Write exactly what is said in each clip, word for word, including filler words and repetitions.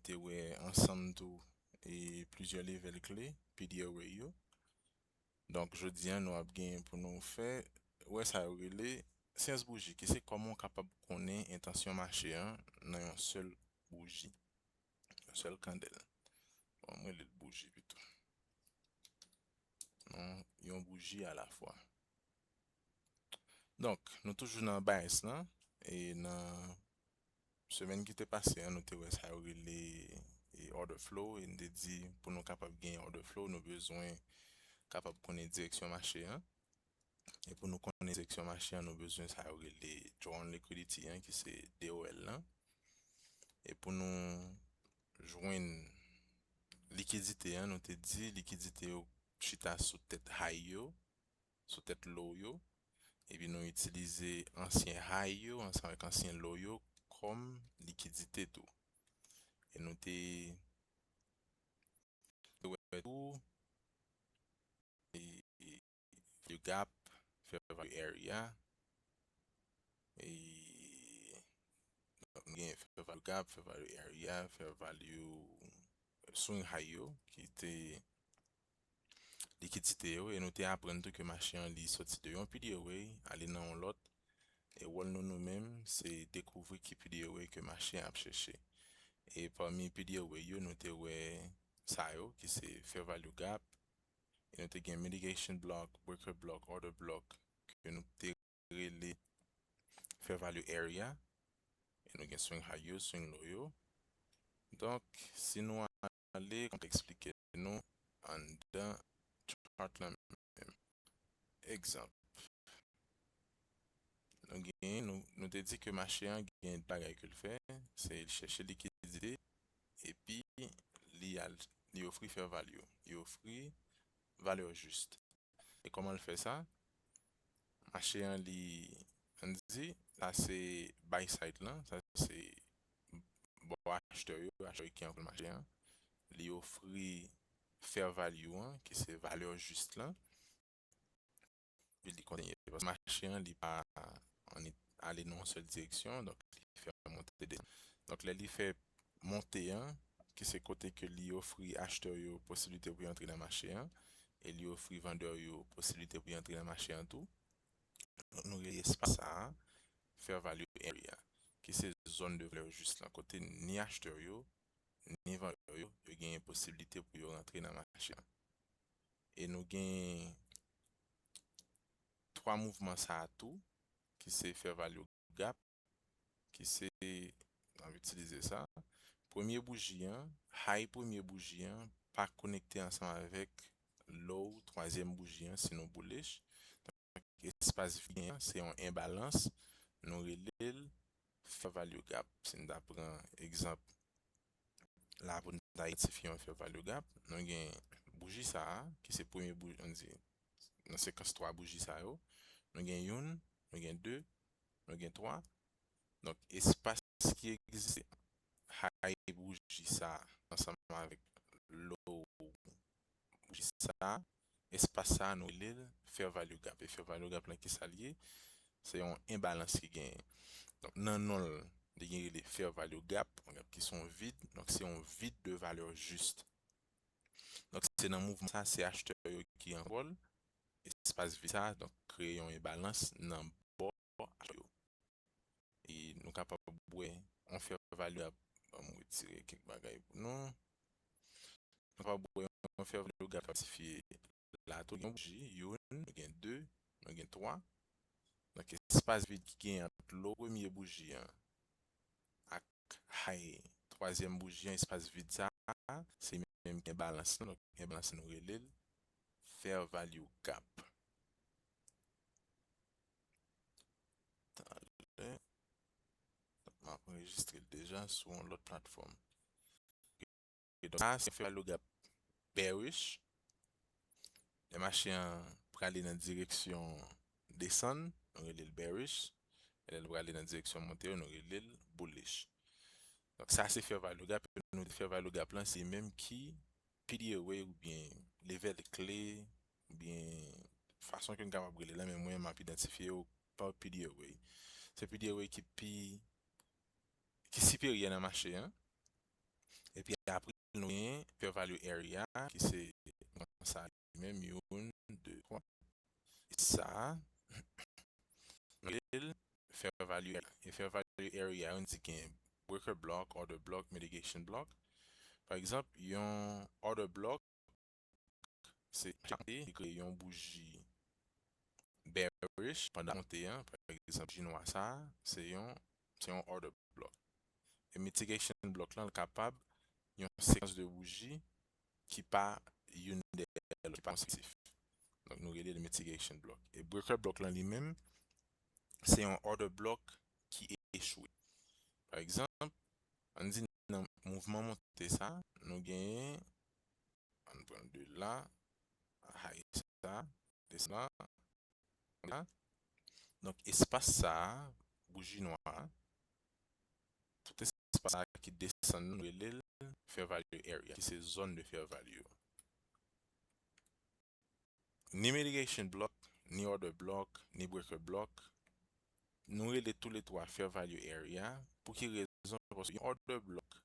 te wè ansanm tou e plizyè level kle P D A Way yo. Donk, jodi a, nou ap gen pou nou fè, wè sa yo rele syans bouji, ki se kòman w kapab konnen entansyon mache an nan yon sèl bouji, yon sèl kandèl. Bon, mwen rele l bouji pito. Non, yon bouji alafwa. Donk, nou toujou nan bias lan, e nan semèn ki te pase an, nou te wè sa yo rele e order flow, e n te di pou nou kapab gen order flow, nou bezwen kapab konnen direksyon mache an. E pou nou konnen direksyon mache an, nou bezwen sa yo rele drawn liquidity an, ki se D O L lan. E pou nou jwenn likidite an, nou te di likidite yo chita sou tèt high yo, sou tèt low yo, epi nou itilize ansyen high yo ansanm avèk ansyen low yo kòm likidite tou. E nou te wè tou e, e, value gap, fair value area, e nou gen fair value gap, fair value area, fair value swing high yo, ki te likidite yo, e nou te aprann tou ke mache an li soti de yon P D A Way, ale nan yon lòt, e wòl nou nou menm, se dekouvri ki P D A Way ke mache an ap chèche. E pami P D A Way yo, nou te wè sa yo, ki se fair value gap, e nou te gen mitigation block, breaker block, order block, ke nou te rele fair value area, e nou gen swing high yo, swing low yo. Donk, si nou ale, kòm te eksplike nou anndan chart lan menm. Egzanp, nou gen, nou, nou te di ke mache an gen bagay ke l fè, se l chèche likidite, epi li al, li ofri fair value, li ofri valè jis. E kòman l fè sa? Mache an li, ann di, sa se buy side lan, sa se bò achtè yo, achtè yo ki an kont mache an. Li ofri fair value an, ki se valè jis lan. Epi li kontinye. Paske mache an, li pa annik ale nan yon sèl direksyon, donk li fè monte desann. Donk lè li fè monte an, ki se kote ke li ofri achtè yo posiblite pou yo antre nan mache an, e li ofri vandè yo posiblite pou yo antre nan mache an tou. Donk nou rele espas sa a fair value area, ki se zòn de valè jis lan, kote ni achtè yo, ni vandè yo, yo genyen posiblite pou yo rantre nan mache an. E nou gen twa mouvman sa a tou, ki se fair value gap, ki se, n ap itilize sa. Premye bouji an, high premye bouji an, pa konekte ansanm avèk low twazyèm bouji an, si nou bullish. Donk, espas vid gen an, se yon enbalans. Nou rele l fair value gap. Si n ta pran egzanp la pou n ta idantifye yon fair value gap, nou gen bouji sa a, ki se premye bouji, ann di, nan sekans twa bouji sa yo, nou gen youn, nou gen de, nou gen twa. Donk, espas ki egziste, high bouji sa a, ansanm avèk low bouji sa a, espas sa a, nou rele l fair value gap. E fair value gap lan, ki sa l ye? Se yon enbalans ki genyen. Donk, nan non l, li gen rele fair value gap, yon gap ki se yon vid. Donk, se yon vid de valè jis. Donk, se nan mouvman sa, se achtè yo ki an kontwòl espas vid sa, donk, kreye yon enbalans nan bò achtè yo. E nou kapab wè yon fair value gap, ban m retire kèk bagay pou nou. Nou kapab wè yon fair value gap k ap idantifye la tou, gen yon bouji, youn, nou gen de, nou gen twa. Donk, espas vid ki gen ant low premye bouji an ak high twazyèm bouji an, espas vid sa a, se li menm ki enbalans lan. Donk, enbalans lan, nou rele l fair value gap. Talè. M ap anrejistre l deja sou yon lòt platfòm. Ok, donk, sa a se fair value gap bearish. Lè mache an prale nan direksyon desann, nou rele l bearish. E lè l prale nan direksyon monte yo, nou rele l bullish. Donk, sa se fair value gap. E nou di fair value gap lan, se menm ki P D A Way oubyen level kle, oubyen fason ke n kapab rele l la, men mwen, m ap idantifye yo pa P D A Way. Se P D A Way ki pi, ki siperyè nan mache an. Epi apre, nou gen fair value area, ki se sa li menm, youn, de, twa. E sa, nou rele l fair value area. E fair value area, nou di gen breaker block, order block, mitigation block. Pa egzanp, yon order block, se chak kote li kreye yon bouji bearish pandan monte an, pa egzanp, bouji nwa sa, se yon, se yon order block. E mitigation block lan, l kapab yon sekans de bouji ki pa youn dèyè lòt, ki pa konsekitif. Donk, nou rele l mitigation block. E breaker block lan li menm, se yon order block ki echwe. Pa egzanp, ann di nan mouvman monte sa, nou genyen, ann pran de la, high sa, desann la, la. Donk, espas sa a, bouji nwa a, tout espas sa a ki desann, nou rele l fair value area, ki se zòn de fair value. Ni mitigation block, ni order block, ni breaker block, nou rele toulètwa fair value area. Pou ki rezon? Paske yon order block,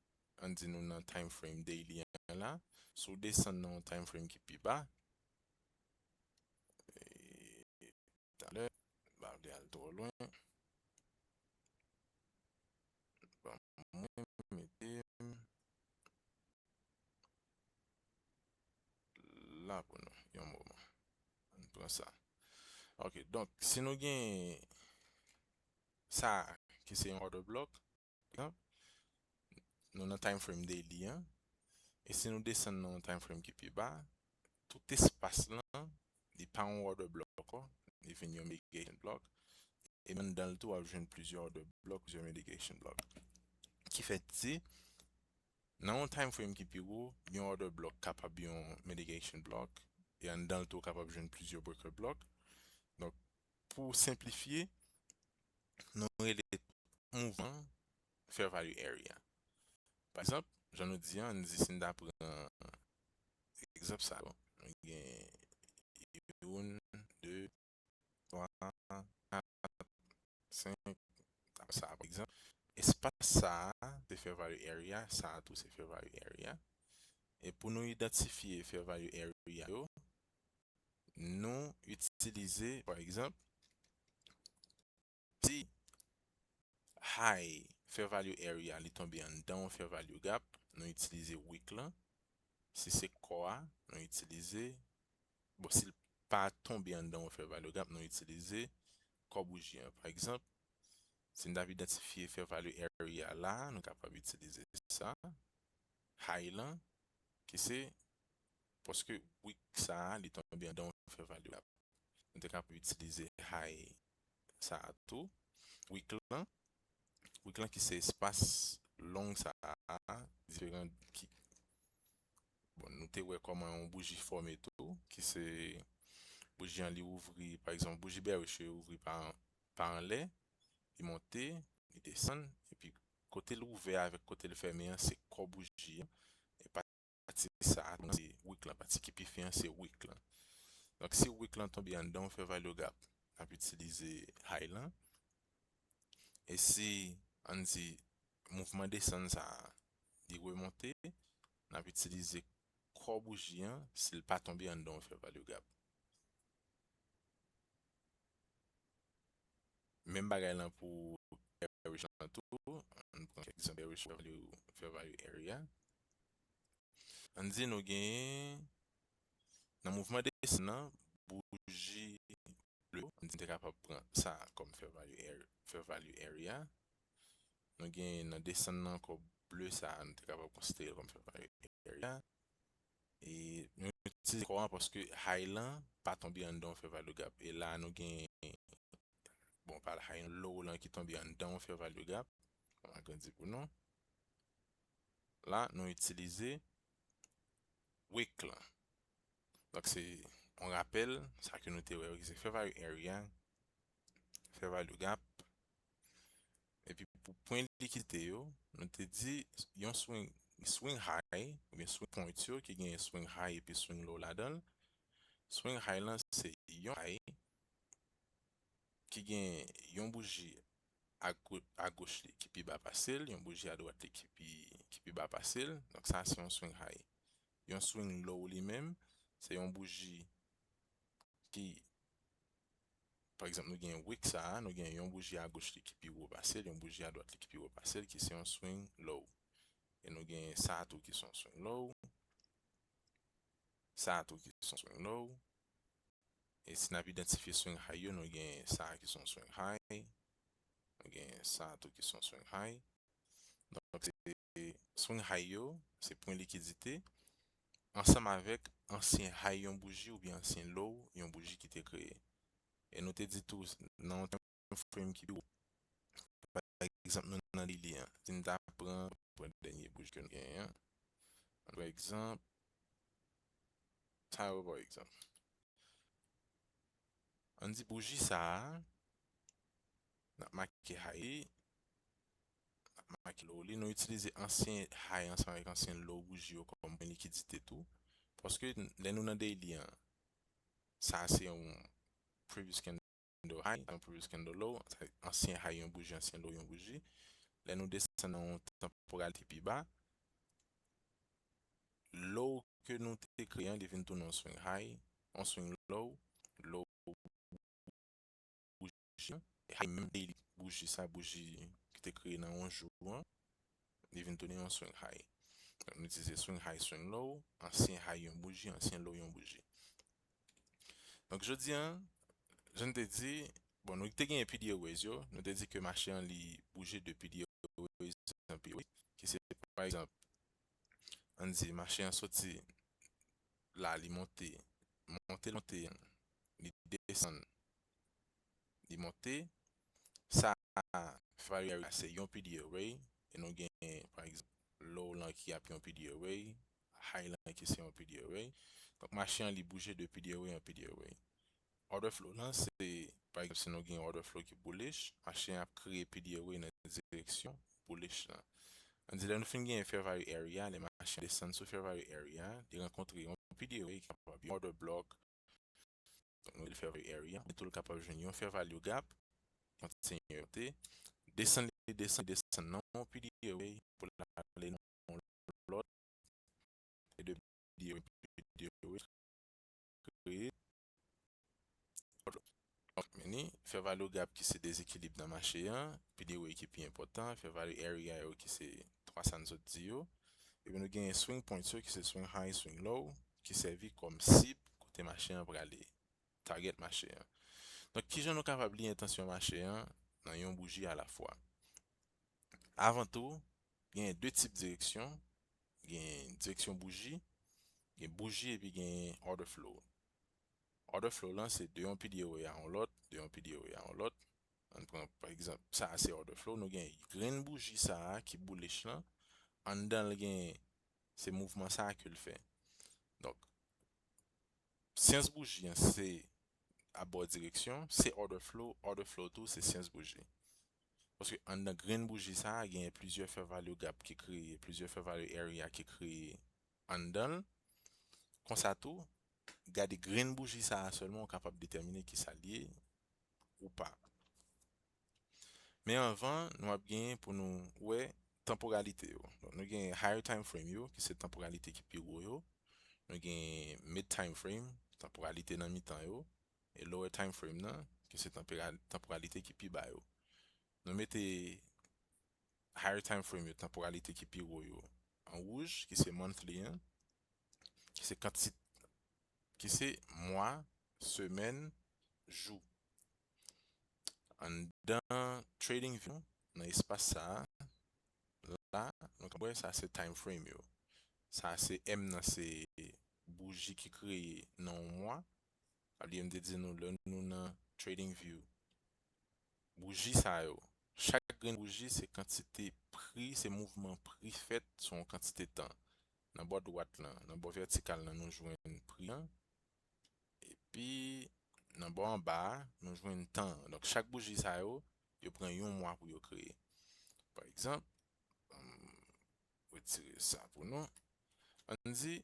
ann di nou nan time frame daily an la, si w desann nan yon time frame ki pi ba, e, talè, m pa vle al twò lwen. Bon, mwen mete m la pou nou, yon moman. Ann pran sa. Ok, donk, si nou gen sa, ki se yon order block, pa egzanp, nou nan time frame daily an, e si nou desann nan yon time frame ki pi ba, tout espas lan, li pa yon order block ankò, li vin yon mitigation block. E anndan l tou, w ap jwenn plizyè order block, plizyè mitigation block. Ki fè di, nan yon time frame ki pi wo, yon order block kapab yon mitigation block, e anndan l tou, w kapab jwenn plizyè breaker block. Donk, pou senplifye, nou rele tout mouvman fair value area. Pa egzanp, jan nou di an, ann di si n ta pran egzanp sa yo, nou gen youn, de, twa, kat, senk, sa, pa egzanp. Espas sa a, se fair value area, sa a tou, se fair value area. E pou nou idantifye fair value area yo, nou itilize, pa egzanp, si high fair value area li tonbe anndan yon fair value gap, nou itilize wick lan. Si se kò a, nou itilize, bon, si l pa tonbe anndan yon fair value gap, nou itilize kò bouji an. Pa egzanp, si n t ap idantifye fair value area la, nou kapab itilize sa. High lan, ki se, paske wick sa a, li tonbe anndan yon fair value gap. Nou te kapab itilize high sa a tou. Wick lan, wick lan ki se espas long sa a, diferan ki, bon, nou te wè kòman yon bouji fòme tou, ki se bouji an li ouvri, pa egzanp, bouji bearish yo ouvri pa, pa anlè, li monte, li desann, epi kote l ouvè avèk kote l fèmen an, se kò bouji an, e pati sa a, se wick lan, pati ki pi fen an, se wick lan. Donk, si wick lan tonbe anndan yon fair value gap, n ap itilize high lan. E si, ann di, mouvman desann sa a, li remonte, n ap itilize kò bouji an, si l pa tonbe anndan yon fair value gap. Menm bagay lan pou bearish lan tou. Ann pran kèk egzanp bearish fair value, fair value area. Ann di nou genyen nan mouvman desann nan, bouji ble yo, ann di n te kapab pran sa kòm fair value area, fair value area. Nou genyen nan desann nan ankò ble sa, nou te kapab konsidere l kòm fair value area. E nou itilize kò an paske high lan pa tonbe anndan yon fair value gap. E la nou gen, bon, pa high, low lan ki tonbe anndan yon fair value gap. Mwen agrandi pou nou. La, nou itilize wick lan. Donk, se yon rapèl, sa ke nou te wè, ki se fair value area, fair value gap, epi pou pwen likidite yo, nou te di yon swing, swing high, oubyen swing point yo, ki gen swing high epi swing low ladan l. Swing high lan, se yon high ki gen yon bouji a go-, a goch li ki pi ba pase l, yon bouji a dwat li ki pi, ki pi ba pase l. Donk, sa se yon swing high. Yon swing low li menm, se yon bouji ki, pa egzanp, nou gen wick sa a, nou gen yon bouji agoch li ki pi wo pase l, yon bouji adwat li ki pi wo pase l, ki se yon swing low. E nou gen sa a tou ki se yon swing low. Sa a tou ki se yon swing low. E si n ap idantifye swing high yo, nou gen sa a ki se yon swing high. Nou gen sa a tou ki se yon swing high. Donk, se swing high yo, se pwen likidite, ansanm avèk ansyen high yon bouji oubyen ansyen low yon bouji ki te kreye. E nou te di tou, nan yon time frame ki pi wo, pa egzanp, nou nan daily an. Si n ta pran, pran dènye bouji ke nou genyen an. Pa egzanp, sa yo, pa egzanp. Ann di bouji sa a, n ap make high li, n ap make low li, nou itilize ansyen high ansanm avèk ansyen low bouji yo kòm pwen likidite tou. Paske lè nou nan daily an, sa a se yon previous candle high, yon previous candle low, sa, ansyen high yon bouji, ansyen low yon bouji. Lè nou desann nan yon tanporalite pi ba, low ke nou te kreye an, li vin tounen yon swing high, yon swing low, low bouji an, e high menm daily bouji sa, bouji ki te kreye nan yon jou an, li vin tounen yon swing high. Donk, nou itilize swing high, swing low, ansyen high yon bouji, ansyen low yon bouji. Donk, jodi an, jan n te di, bon, nou te gen P D A ways yo, nou te di ke mache an li bouje de P D A ways an P D A ways, ki se, pa egzanp, ann di, mache an soti la, li monte, monte, monte, li desann, li monte. Sa, fè value area se yon P D A way, e nou gen, pa egzanp, low lan ki ap yon P D A way, high lan ki se yon P D A way. Donk, mache an li bouje de P D A way an P D A way. Order flow lan, se, pa egzanp, si nou gen order flow ki bullish, mache an ap kreye P D A way nan direksyon bullish lan. Ann di lè nou fin gen fair value area, lè mache an desann sou fair value area, li rankontre yon P D A way ki kapab yon order block. Donk, nou di fair value area, men tou l kapab jwenn yon fair value gap, kontinye monte, desann li, desann li, desann nan yon P D A way pou l ale nan yon lòt, e de P D A way, P D A way, kreye. Donk, men ni, fair value gap ki se dezekilib nan mache an, P D A way ki pi enpòtan, fair value area yo ki se twa sa n sot di yo. Epi nou gen swing points yo ki se swing high, swing low, ki sèvi kòm sib kote mache an prale, target mache an. Donk, kijan nou kapab li entansyon mache an nan yon bouji alafwa? Avan tou, gen de tip direksyon, gen direksyon bouji, gen bouji epi gen order flow. Order flow lan se de yon P D A way a yon lòt, de yon P D A way a yon lòt. Ann pran, pa egzanp, sa a se order flow, nou gen grenn bouji sa a ki bullish lan, anndan l gen, se mouvman sa a ke l fè. Donk, syans bouji an se ap ba w direksyon, se order flow, order flow tou se syans bouji. Paske anndan grenn bouji sa a, genyen plizyè fair value gap ki kreye, plizyè fair value area ki kreye anndan l. Konsa tou, gade grenn bouji sa a sèlman, ou kapab detèmine kisa l ye ou pa. Men anvan, nou ap genyen pou nou wè tanporalite yo. Donk, nou gen higher time frame yo, ki se tanporalite ki pi wo yo. Nou gen mid time frame, tanporalite nan mitan yo. E lower time frame nan, ki se tanpera-, tanporalite ki pi ba yo. Nou mete higher time frame yo, tanporalite ki pi wo yo, an wouj, ki se monthly an, ki se kanti-, ki se mwa, semèn, jou. Anndan TradingView, nan espas sa a, la, nou ka wè sa se time frame yo. Sa se M nan se bouji ki kreye nan yon mwa. Sa vle di m te di nou lè nou nan TradingView. Bouji sa yo, chak grenn bouji se kantite pri, se mouvman pri fèt sou yon kantite tan. Nan bò dwat lan, nan bò vètikal lan, nou jwenn pri an. Epi, nan bò anba a, nou jwenn tan an. Donk, chak bouji sa yo, yo pran yon mwa pou yo kreye. Pa egzanp, ann retire sa pou nou. Ann di,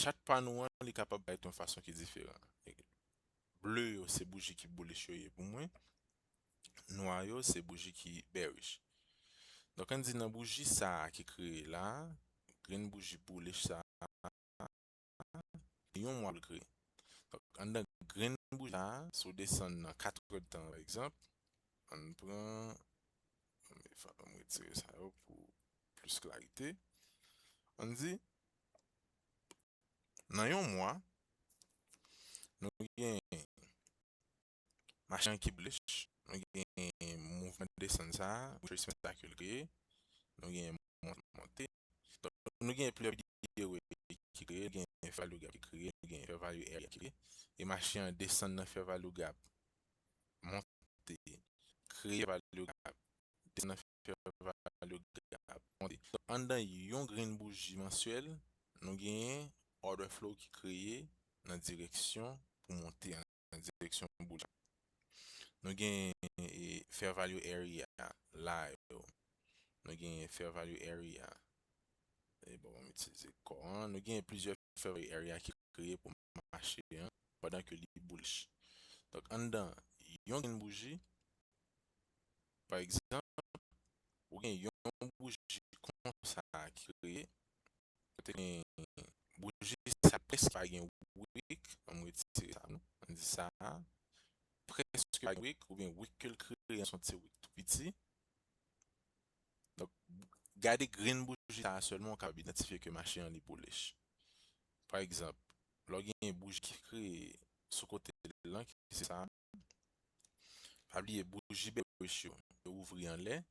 chat pa nou an, li kapab parèt yon fason ki diferan. Ble yo, se bouji ki bullish yo ye pou mwen. Nwa yo, se bouji ki bearish. Donk, ann di nan bouji sa a ki kreye la, grenn bouji bullish sa a, yon mwa l kreye. Donk, anndan grenn bouji sa a, si w desann nan katrè tan, pa egzanp, ann pran, ann retire sa yo pou plis klarite. Ann di, nan yon mwa, nou gen mache an ki bullish, nou gen mouvman desann sa a, retracement sa ke l kreye, nou gen mont-, monte. Donk, nou gen plizyè bouji ki kreye, nou gen fair value gap ki kreye, nou gen fair value area ki kreye. E mache an desann nan fair value gap, monte, kreye fair value gap, desann nan fair value gap, monte. Donk, anndan yon grenn bouji mansyèl, nou genyen order flow ki kreye nan direksyon pou monte an, nan direksyon bullish. Nou gen, e, fair value area la yo. Nou gen fair value area. E bon, m itilize kò an. Nou gen plizyè fair value area ki kreye pou mache an pandan ke li bullish. Donk, anndan yon grenn bouji, pa egzanp, ou gen yon bouji konsa ki kreye, kote gen bouji sa prèske pa gen wick, ann retire sa, non? Ann di sa, prèske pa gen wick, oubyen wick ke l kreye an se yon ti wick tou piti. Donk, gade grenn bouji sa a sèlman, ou kapab idantifye ke mache an li bullish. Pa egzanp, lè w gen bouji ki kreye sou kote l lan, ki se sa, pa bliye bouji bearish yo, yo ouvri anlè.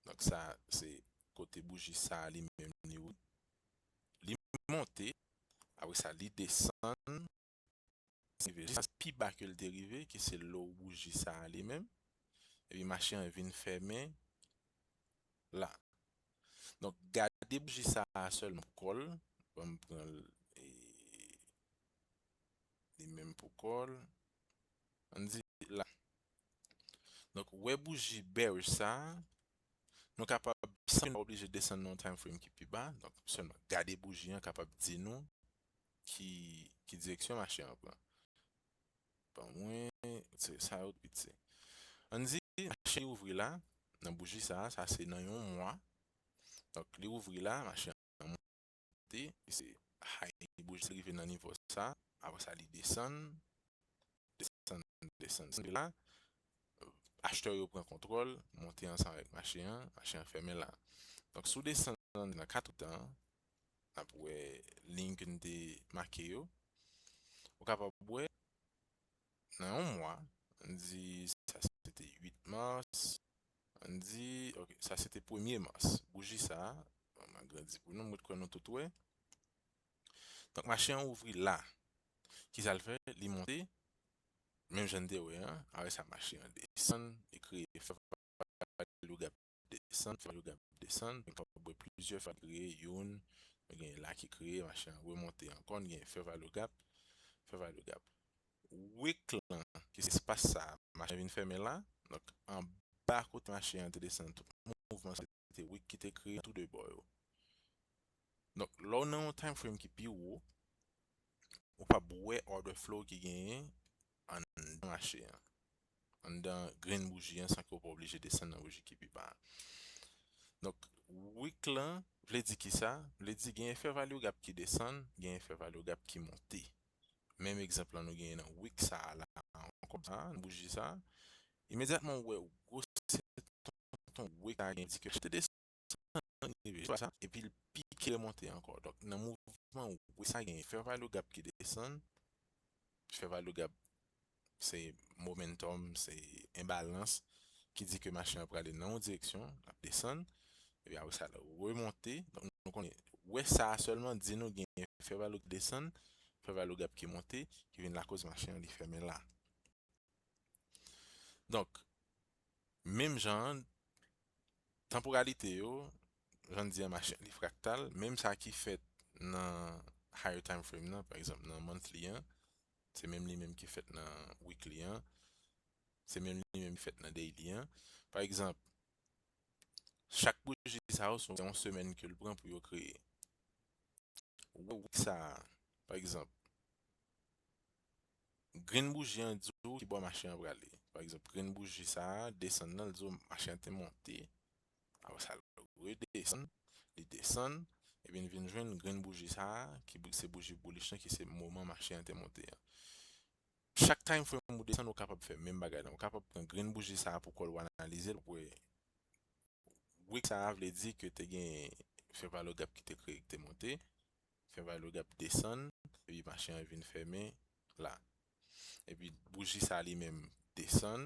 Donk, sa, se kote bouji sa a li menm li ouvri. Li monte, apre sa, li desann, rive jis pi ba ke l te rive, ki se lo bouji sa a li menm. Epi mache an vin fèmen la. Donk, gade bouji sa a sèlman pou kò l. Ban m pran l, e, li menm pou kò l. Ann di la. Donk, wè bouji bearish sa a, nou kapab, san ke nou pa oblije desann nan yon time frame ki pi ba, donk, sèlman gade bouji an kapab di nou ki, ki direksyon mache an pran. Ban mwen, se sa yo piti. Ann di, mache ouvri la, nan bouji sa a, sa se nan yon mwa. Donk, li ouvri la, mache an monte, e se high bouji sa rive nan nivo sa, apre sa li desann, desann, desann, desann. La, achtè yo pran kontwòl, monte ansanm avèk mache an, mache an fèmen la. Donk, si w desann nan kat tan, n ap wè liy ke n te make yo. Ou kapab wè, nan yon mwa, ann di sa se te uit mas, ann di, ok, sa se te premye mas. Bouji sa a, bon, m agrandi pou nou, m kwè nou tout wè. Donk, mache an ouvri la. Kisa l fè? Li monte, menm jan n te wè an, apre sa mache an desann, li kreye fair value gap desann, fair value gap desann, nou kapab wè plizyè fair value kreye, youn, nou gen la ki kreye, mache an remonte ankò, nou gen fair value gap, fair value gap. Wick lan, ki se espas sa, mache an vin fèmen la, donk anba kote mache an te desann, tout mouvman sa te wick ki te kreye tou de bò yo. Donk, lè w nan yon time frame ki pi wo, ou p ap wè order flow ki genyen anndan mache an, anndan grenn bouji an, san ke w pa oblije desann nan bouji ki pi ba a. Donk, wick lan vle di kisa? Vle di genyen fair value gap ki desann, genyen fair value gap ki monte. Menm egzanp lan nou genyen nan wick sa a la ankò, sa, nan bouji sa a. Imedyatman ou wè gwosè tonton wick sa a genyen, di ke te desann, rive jis sa, epi l pike remonte ankò. Donk, nan mouvman wick sa, genyen fair value gap ki desann, fair value gap se momentum, se enbalans ki di ke mache an prale nan yon direksyon, l ap desann, epi apre sa, l remonte. Donk, nou konnen, wè sa a sèlman di nou genyen fair value ki desann, fair value gap ki monte, ki vin lakoz mache an li fèmen la. Donk, menm jan an, tanporalite yo, jan n di an, mache an li fraktal, menm sa ki fèt nan higher time frame nan, pa egzanp, nan monthly an, se menm li menm ki fèt nan weekly an, se menm li menm ki fèt nan daily an. Pa egzanp, chak bouji sa yo, se yon semèn ke l pran pou yo kreye. Ou wè wick sa a, pa egzanp, grenn bouji an di w ki bò mache an prale. Pa egzanp, grenn bouji sa a, desann nan, l di w mache an te monte, Apre sa, l redesann, li desann, epi n vin jwenn grenn bouji sa a, ki bou- se bouji bullish lan, ki se moman mache an te monte an. Chak time frame ou desann, ou kapab fè menm bagay la. Ou kapab pran grenn bouji sa a pou kò l, ou analize l, ou wè wick sa a vle di ke te gen fair value gap ki te kreye, ki te monte, fair value gap desann, epi mache an vin fèmen la. Epi bouji sa a li menm desann,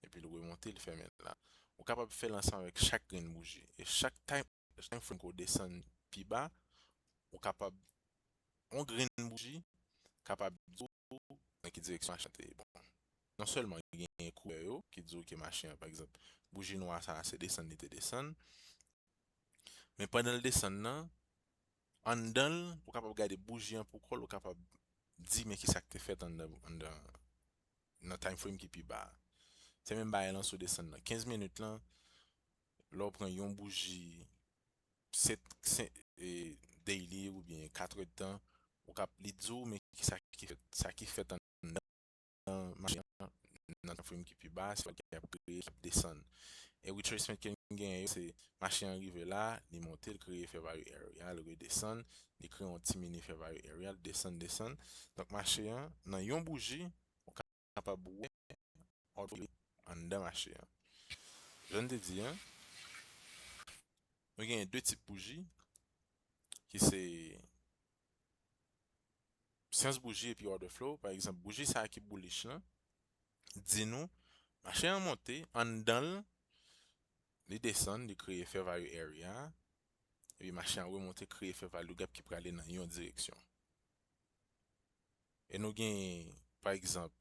epi l remonte, l fèmen la. Ou kapab fè l ansanm avèk chak grenn bouji. E chak time, chak time frame ke w desann pi ba, ou kapab, yon grenn bouji kapab di w nan ki direksyon mache an te ye. Bon, non sèlman gen koulè yo ki di w ke mache an, pa egzanp, bouji nwa sa a se desann li te desann, men pandan l desann nan, anndan l, ou kapab gade bouji an pou kò l, ou kapab di men ki sa k te fèt anndan, anndan, nan time frame ki pi ba a. Se menm bagay lan sou desann nan. Kenz minit lan, lè w pran yon bouji, se, se, e, daily oubyen kat èdtan, ou kap, li di w men ki sa ki fèt, sa ki fèt anndan mache an, nan time frame ki pi ba, se ki ap kreye, ki ap desann. E retracement ke n genyen yo, se mache an rive la, li monte, l kreye fair value area, l redesann, li kreye yon ti mini fair value area, l desann, desann. Donk, mache an, nan yon bouji, ou kapab wè order flow anndan mache an. Jan n te di an, nou genyen de tip bouji, ki se syans bouji epi order flow. Pa egzanp, bouji sa a ki bullish lan, di nou, mache an monte, anndan l, li desann, li kreye fair value area, epi mache an remonte, kreye fair value gap ki prale nan yon direksyon. E nou gen, pa egzanp,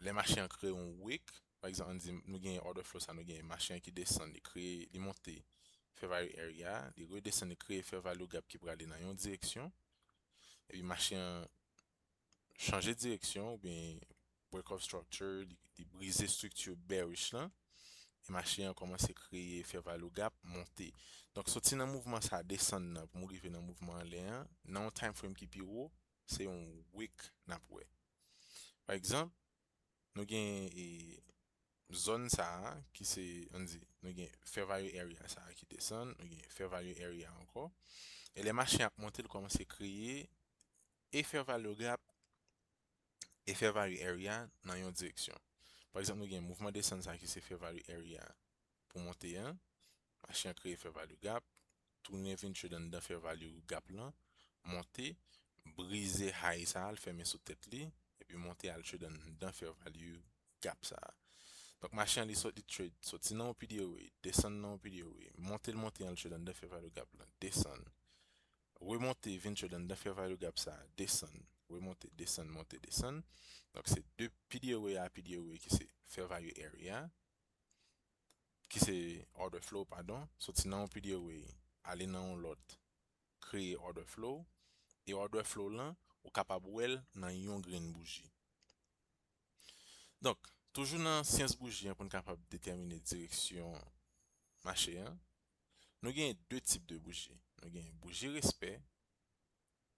lè mache an kreye yon wick, pa egzanp, ann di nou gen order flow sa, nou gen mache an ki desann, li kreye, li monte fair value area, li redesann, li kreye fair value gap ki prale nan yon direksyon, epi mache an chanje direksyon, oubyen break of structure, li, li brize estrikti bearish lan, e mache an kòmanse kreye fair value gap, monte. Donk, soti nan mouvman sa a, desann nan, pou m rive nan mouvman anlè an, nan yon time frame ki pi wo, se yon wick n ap wè. Pa egzanp, nou gen, e, zòn sa a, ki se, ann di, nou gen fair value area sa a ki desann, nou gen fair value area ankò. E lè mache an ap monte, l kòmanse kreye e fair value gap, e fair value area nan yon direksyon. Pa egzanp, nou gen mouvman desann sa a ki se fair value area pou monte an, mache an kreye fair value gap, tounen vin trade anndan fair value gap lan, monte, brize high sa a, l fèmen sou tèt li, epi monte al trade anndan fair value gap sa a. Donk, mache an li sot, li trade, soti nan yon P D O A, desann nan yon P D O A, monte l monte al trade anndan fair value gap lan, desann, remonte vin trade anndan fair value gap sa a, desann, remonte, desann, monte, desann. Donk, se de P D O A a P D O A ki se fair value area, ki se order flow, padon, soti nan yon P D O A, ale nan yon lòt, kreye order flow, e order flow lan, ou kapab wè l nan yon grenn bouji. Donk, toujou nan syans bouji an pou n kapab detèmine direksyon mache an, nou gen de tip de bouji. Nou gen bouji respè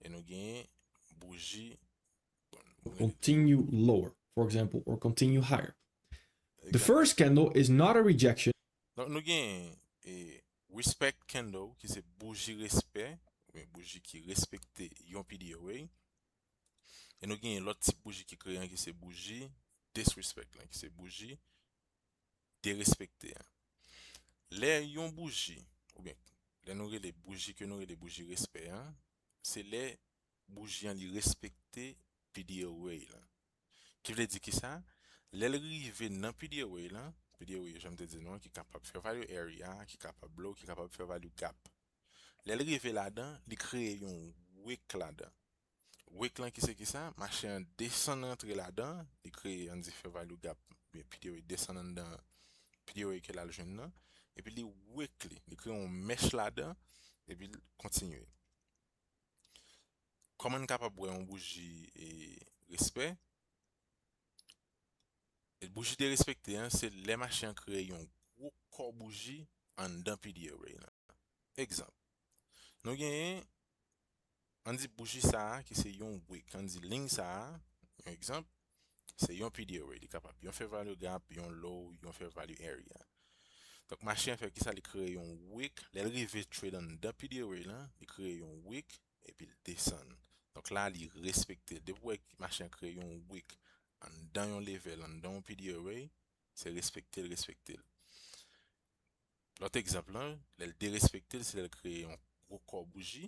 e nou gen bouji, bon, nou gen de Continue lower, for example, or continue higher. The Egzakteman. First candle is not a rejection. Donk, nou gen, e, respect candle, ki se bouji respè, oubyen bouji ki respekte yon P D O A. E nou gen lòt tip bouji ki kreye an, ki se bouji disrespect lan, ki se bouji derespekte an. Lè yon bouji, oubyen lè nou rele bouji ke nou rele bouji respè an, se lè bouji an li respekte P D O A lan. Ki vle di kisa? Lè l rive nan P D O A lan, P D O A, jan m te di nou an, ki kapab fair value area, ki kapab low, ki kapab fair value gap. Lè l rive ladan, li kreye yon wick ladan. Wick lan ki se kisa? Mache an desann rantre ladan, li kreye, ann di, fair value gap, oubyen P D O A desann anndan P D O A ke l al jwenn nan, epi li wick li, li kreye yon mèch ladan, epi l kontinye. Kòman n kapab wè yon bouji, e, respè? E bouji derespekte an, se lè mache an kreye yon gwo kò bouji anndan P D O A lan. Egzanp, nou genyen, ann di bouji sa a ki se yon wick, ann di liy sa a, yon egzanp, se yon P D O A, li kapab yon fair value gap, yon low, yon fair value area. Donk, mache an fè kisa? Li kreye yon wick. Lè l rive trade anndan P D O A lan, li kreye yon wick, epi l desann. Donk la, li respekte l. Depi w wè mache an kreye yon wick anndan yon level, anndan yon P D O A, se respekte l, respekte l. Lòt egzanp lan, lè l derespekte l, se lè l kreye yon gwo kò bouji.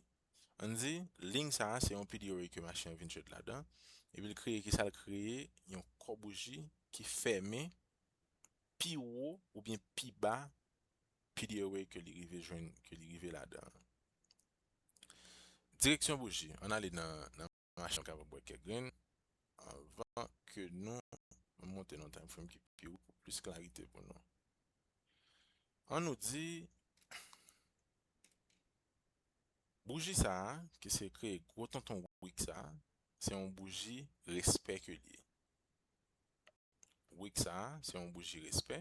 Ann di, liy sa a, se yon P D O A ke mache an vin trade ladan. Epi l kreye, kisa l kreye? Yon kò bouji ki fèmen pi wo oubyen pi ba P D O A ke li rive jwenn, ke li rive ladan an. Direksyon bouji, ann ale nan, nan mache an, kapab wè kèk grenn. Anvan ke nou, nou monte nan time frame ki pi wo pou plis klarite pou nou. Ann nou di, bouji sa a, ki se kreye gwo tonton wick sa a, se yon bouji respè ke li ye. Wick sa a, se yon bouji respè.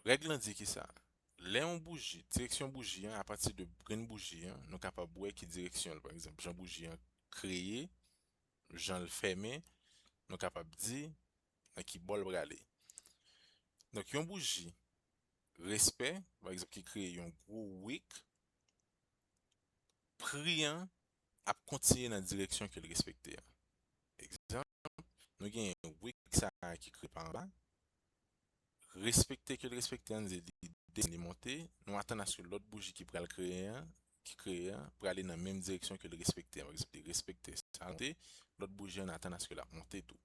Règ lan di kisa? Lè yon bouji, direksyon bouji an, apati de grenn bouji an, nou kapab wè ki direksyon l, pa egzanp, jan bouji an kreye, jan l fèmen, nou kapab di nan ki bò l prale. Donk, yon bouji respè, pa egzanp, ki kreye yon gwo wick, pri an ap kontinye nan direksyon ke l respekte an. Egzanp, nou gen wick sa a ki kreye pa anba, respekte ke l respekte an, li desann, li monte, nou atann aske lòt bouji ki pral kreye an, ki kreye an, prale nan menm direksyon ke l respekte an. Pa egzanp, li respekte sa, monte, lòt bouji an atann aske l ap monte tou.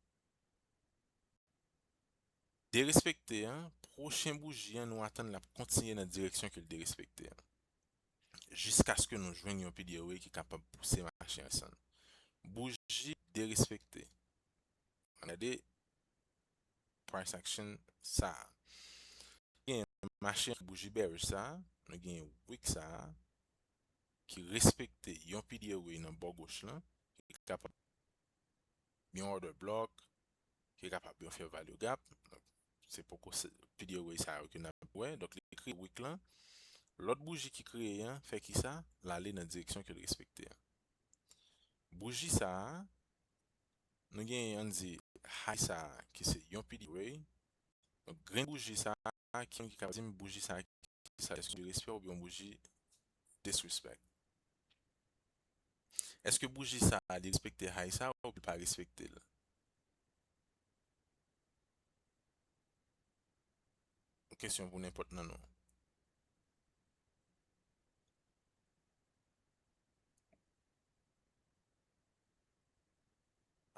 Derespekte an, pwochen bouji an, nou atann l ap kontinye nan direksyon ke l derespekte an. Jiskaske nou jwenn yon P D O A ki kapab pouse mache an desann. Bouji derespekte. Ann gade price action sa a. Gen mache an bouji bearish sa a, nou gen wick sa a, ki respekte yon P D O A nan bò goch lan, ki kapab yon order block, ki kapab yon fair value gap. Donk, se poko se P D O A sa yo ke n ap wè. Donk, li kreye wick lan. Lòt bouji ki kreye an, fè kisa? L ale nan direksyon ke l respekte an. Bouji sa a, nou gen, ann di, high sa a, ki se yon P D O A. Donk, grenn bouji sa a, ki moun ki ka di m bouji sa a, ki sa, èske de respè oubyen yon bouji disrespect? Èske bouji sa a, li respekte high sa a oubyen li pa respekte l? Yon kesyon pou nenpòt nan nou.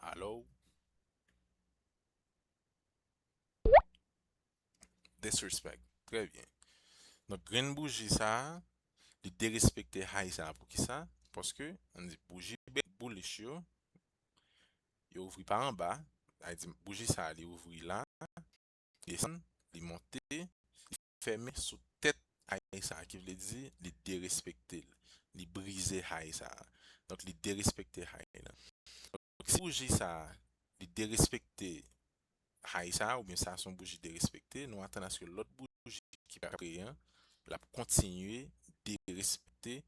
Alo? Disrespect. Trè byen. Donk, grenn bouji sa a, li derespekte high sa a. Poukisa? Paske, ann di, bouji be-, bullish yo, yo ouvri pa anba. Sa vle di, bouji sa a, li ouvri la, li desann, li monte, li fèmen sou tèt high sa a, ki vle di, li derespekte l, li brize high sa a. Donk, li derespekte high lan. Donk, si bouji sa a, li derespekte high sa a, oubyen sa a se yon bouji derespekte, nou atann aske lòt bouji ki ap kreye an, l ap kontinye derespekte,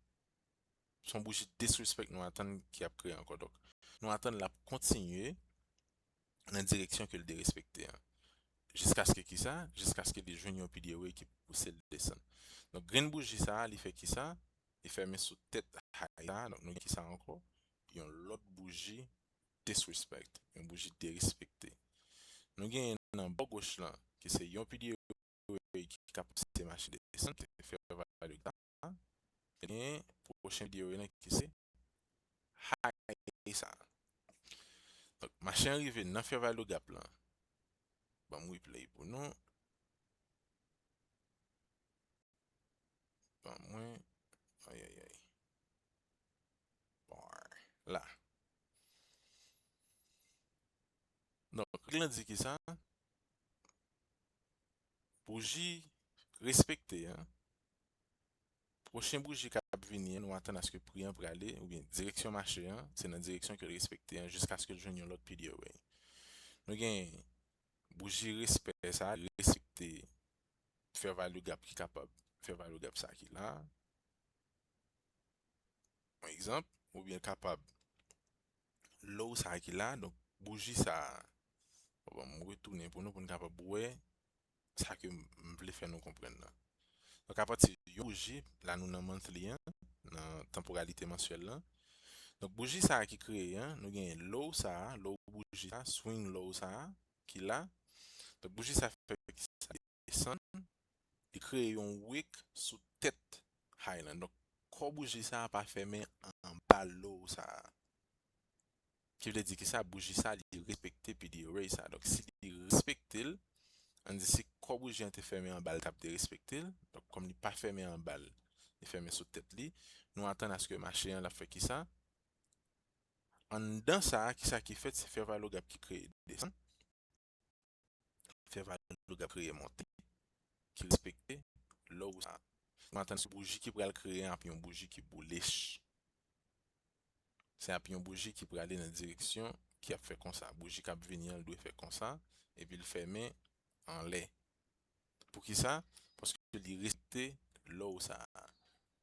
se yon bouji disrespect nou atann ki ap kreye ankò. Donk, nou atann l ap kontinye nan direksyon ke l derespekte an. Jiskaske kisa? Jiskaske li jwenn yon P D O A ki pouse l desann. Donk, grenn bouji sa a, li fè kisa? Li fèmen sou tèt high sa a. Donk, nou gen kisa ankò? Yon lòt bouji disrespect, yon bouji derespekte. Nou gen nan bò goch lan, ki se yon P D O A ki ka pouse mache desann, ki se fair value gap la. Gen pwochen P D O A lan ki se high sa. Donk, mache an rive nan fair value gap lan. Ban m replay pou nou. Ban mwen, ayayay. Bar. La. Donk, règ lan di kisa? Bouji respekte an. Pwochen bouji k ap vini an, nou atann aske pri an prale, oubyen direksyon mache an, se nan direksyon ke l respekte an, jiskaske l jwenn yon lòt P D O A. Nou gen bouji respè sa, respekte fair value gap ki kapab, fair value gap sa ki la. Yon egzanp, oubyen kapab low sa ki la, donk bouji sa, bon, m retounen pou nou, pou n kapab wè sa ke m, m vle fè nou konprann nan. Donk, apati yon bouji, la nou nan monthly an, nan tanporalite mansyèl lan. Donk, bouji sa a ki kreye an, nou gen low sa a, low bouji sa a, swing low sa a, ki la. Donk, bouji sa a fè ki sa desann, li kreye yon wick sou tèt high lan. Donk, kò bouji sa a pa fèmen anba low sa a. Ki vle di ki sa, bouji sa, li respekte P D R A sa. Donk, si li respekte l, ann di si kò bouji an te fèmen anba l, l t ap derespekte l. Donk, kòm li pa fèmen anba l, li fèmen sou tèt li, nou atann aske mache an, l ap fè ki sa? Anndan sa a, ki sa ki fèt? Se fair value gap ki kreye desann. Fair value gap kreye monte, ki respekte low sa. Nou atann se bouji ki pral kreye an ap yon bouji ki bullish. Se ap yon bouji ki prale nan direksyon ki ap fè konsa. Bouji k ap vini an, l dwe fè konsa, epi l fèmen anlè. Poukisa? Paske li respekte low sa.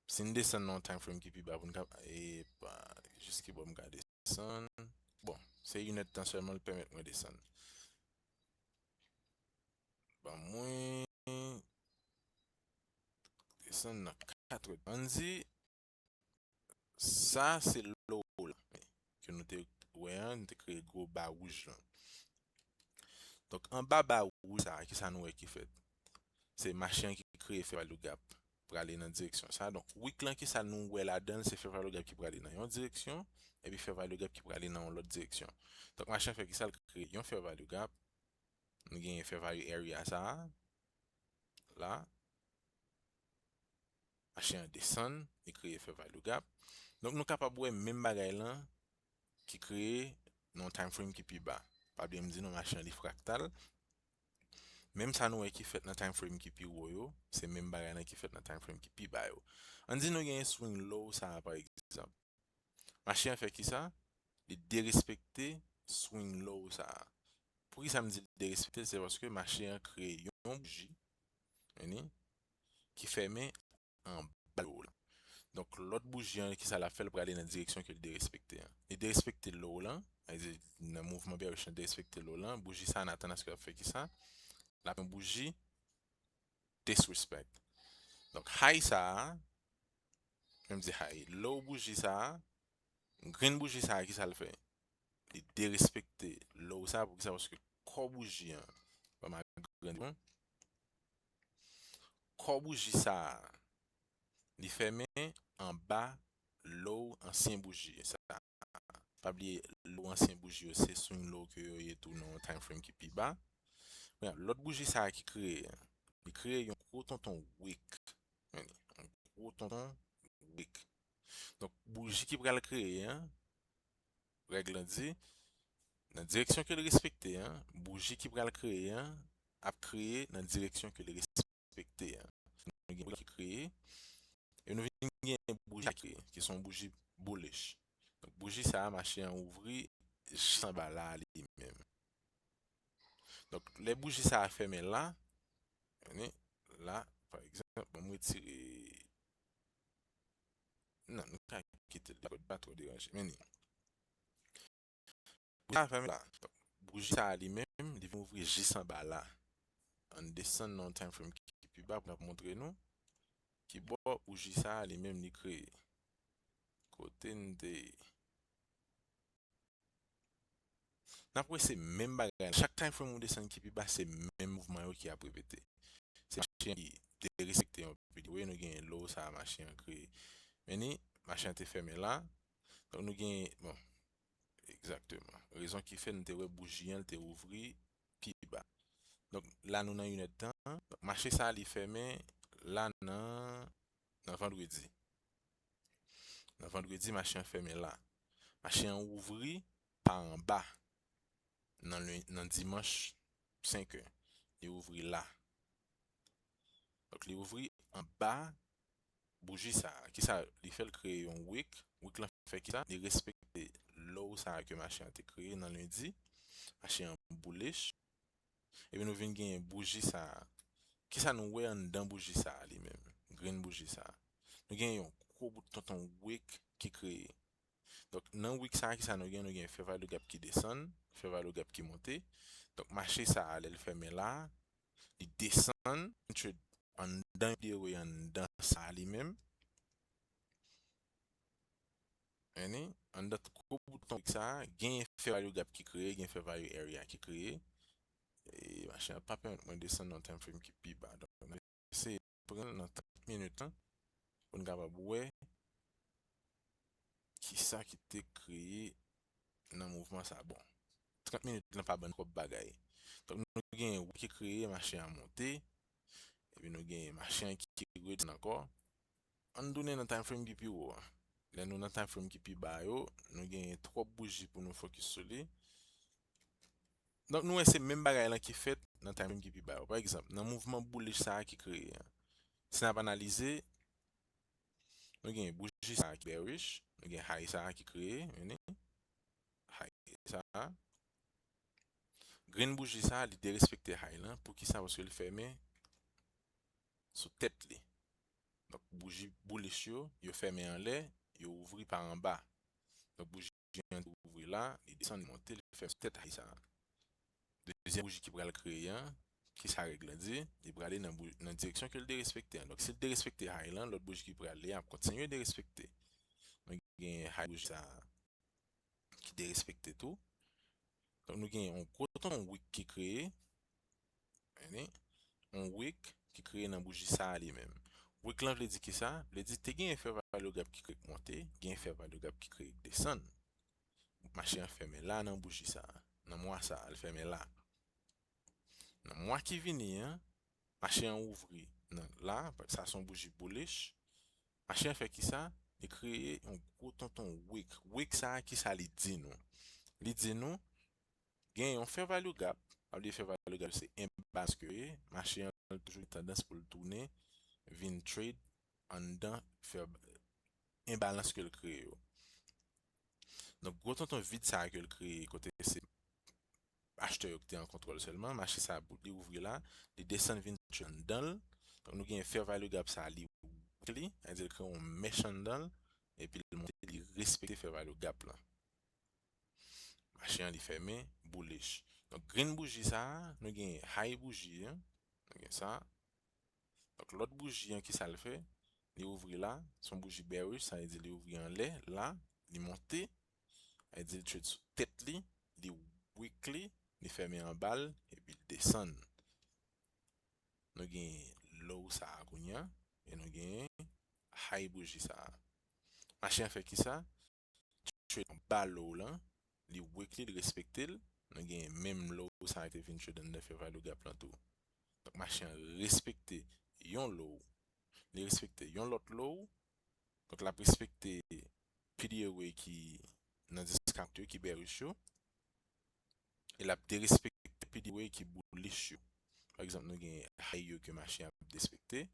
Si n desann nan yon time frame ki pi ba pou n ka, epa, jis ki bò m ka desann. Bon, se yon èdtan sèlman l pèmèt mwen desann. Ban mwen desann nan katrè. Ann di, sa se low la ke nou te wè an, nou te kreye gwo ba wouj lan. Donk, anba ba wouj sa, ki sa nou wè ki fèt? Se mache an ki kreye fair value gap prale nan direksyon sa. Donk, wick lan, ki sa nou wè ladan l? Se fair value gap ki prale nan yon direksyon, epi fair value gap ki prale nan yon lòt direksyon. Donk, mache an fè ki sa? L kreye yon fair value gap. Nou genyen fair value area sa a. La. Mache an desann, li kreye fair value gap. Donk, nou kapab wè menm bagay lan ki kreye nan yon time frame ki pi ba. Pa bliye m di nou mache an li fraktal. Menm sa nou wè ki fèt nan time frame ki pi wo yo, se menm bagay lan ki fèt nan time frame ki pi ba yo. Ann di nou genyen swing low sa a, pa egzanp. Mache an fè ki sa? Li derespekte swing low sa a. Poukisa m di l derespekte l? Se paske mache an kreye yon bouji, vini, ki fèmen anba low la. Donk, lòt bouji an, ki sa l ap fè? L prale nan direksyon ke l derespekte an. Li derespekte low lan, sa vle di nan mouvman bearish lan derespekte low lan, bouji sa a n atann aske l ap fè ki sa? L ap yon bouji disrespect. Donk, high sa a, menm di high, low bouji sa a, grenn bouji sa a, ki sa l fè? Li derespekte low sa a, poukisa? Paske kò bouji an, ban m agrandi bon. Kò bouji sa a, li fèmen anba low ansyen bouji sa a. Pa bliye, low ansyen bouji yo, se swing low ke yo ye tou nan yon time frame ki pi ba. Men, lòt bouji sa a ki kreye an, li kreye yon gwo tonton wick. Men, yon gwo tonton wick. Donk, bouji ki pral kreye an, règ lan di, nan direksyon ke l respekte an, bouji ki pral kreye an ap kreye nan direksyon ke l respekte an. Nou gen bouji ki kreye, e nou vin gen bouji ki kreye, ki se yon bouji bullish. Donk, bouji sa a, mache an ouvri jis anba la a li menm. Donk, lè bouji sa a fèmen la, men la, pa egzanp, bon, m retire, non, nou ka kite l, li pa twò deranje, men bouji sa a fèmen la. Donk, bouji sa a li menm, li vin ouvri jis anba la. Ann desann nan yon time frame ki pi ba pou n ap montre nou ki bò bouji sa a li menm li kreye. Kote n te ye? N ap wè se menm bagay la. Chak time frame ou desann ki pi ba, se menm mouvman yo ki ap repete. Se mache an ki derespekte yon P D R A, nou gen low sa a mache an kreye. Men ni, mache an te fèmen la. Donk nou gen, bon, egzakteman. Rezon ki fè nou te wè bouji an te ouvri pi ba. Donk la nou nan yon èdtan. Donk mache sa a li fèmen la nan, nan vandredi. Nan vandredi, mache an fèmen la. Mache an ouvri pa anba nan, len- nan dimanch senk è. Li ouvri la. Donk, li ouvri anba bouji sa a. Kisa li fè? L kreye yon wick. Wick lan fè kisa? Li respekte low sa a ke mache an te kreye nan lendi. Mache an bullish. Epi nou vin genyen bouji sa a. Kisa nou wè anndan bouji sa a li menm? Grenn bouji sa a. Nou gen yon gwo bout tonton wick ki kreye. Donk, nan wick sa a, kisa nou gen? Nou gen fair value gap ki desann, fair value gap ki monte. Donk, mache sa a, lè l fèmen la, li desann, trade anndan yon P D A anndan sa li menm. Eni, anndan gwo bouton wick sa a, gen fair value gap ki kreye, gen fair value area ki kreye. E machin an pa pèmèt mwen desann nan time frame ki pi ba. Donk, nou eseye pran nan trant minit lan pou n kapab wè kisa ki te kreye nan mouvman sa. Bon, trant minit lan pa ban n twòp bagay. Donk, nou gen wick ki kreye, machin an monte, epi nou gen machin an ki redesann ankò. Ann tounen nan time frame ki pi wo a. Lè nou nan time frame ki pi ba yo, nou gen twòp bouji pou nou fokis sou li. Donk, nou wè se menm bagay lan ki fèt nan time frame ki pi ba yo. Pa egzanp, nan mouvman bullish sa a ki kreye an, si n ap analize, nou gen bouji sa a ki bearish, nou gen high sa a ki kreye, vini, high sa a. Grenn bouji sa a, li derespekte high lan. Poukisa? Paske li fèmen sou tèt li. Donk, bouji bullish yo, yo fèmen anlè, yo ouvri pa anba. Donk, bouji an te ouvri la, li desann, li monte, li fèmen sou tèt high sa a. Dezyèm bouji ki pral kreye an, kisa règ lan di? Li prale nan bou-, nan direksyon ke l derespekte an. Donk, si l derespekte high lan, lòt bouji ki prale ap kontinye derespekte. Nou gen high bouji sa a ki derespekte tou. Donk, nou gen yon gwo tonton wick ki kreye. Yon wick ki kreye nan bouji sa a li menm. Wick lan vle di kisa? Vle di te gen fair value gap ki kreye k monte, gen fair value gap ki kreye k desann. Mache an fèmen la nan bouji sa a. Nan mwa sa a, l fèmen la. Nan mwa ki vini an, mache an ouvri nan la, sa se yon bouji bullish. Mache an fè kisa? Li kreye yon gwo tonton wick. Wick sa a, kisa li di nou? Li di nou, gen yon fair value gap, sa vle di fair value gap se enbalans ke ye, mache an toujou gen tandans pou l tounen, vin trade anndan fair, enbalans ke l kreye yo. Donk, gwo tonton vid sa a ke l kreye, kote se achtè yo ki te an kontwòl sèlman, mache sa a bout, li ouvri la, li desann vin trade anndan l. Donk, nou gen fair value gap sa a, li wick li, sa vle di l kreye yon mèch anndan l, epi l monte, li respekte fair value gap lan. Mache an, li fèmen bullish. Donk, grenn bouji sa a, nou gen high bouji an, nou gen sa. Donk, lòt bouji an, kisa l fè? Li ouvri la, se yon bouji bearish, sa vle di li ouvri anlè, la, li monte, sa vle di li trade sou tèt li, li wick li, li fèmen anba l, epi l desann. Nou gen low sa a kounye a, e nou gen high bouji sa a. Mache an fè kisa? Trade anba low lan, li wick li, li respekte l. Nou gen menm low sa a ki te vin trade anndan fair value gap lan tou. Donk, mache an respekte yon low. Li respekte yon lòt low. Donk, l ap respekte P D A ki nan discount yo, ki bearish yo. E l ap derespekte P D A ki bullish yo. Pa egzanp, nou gen high yo ke mache an ap derespekte.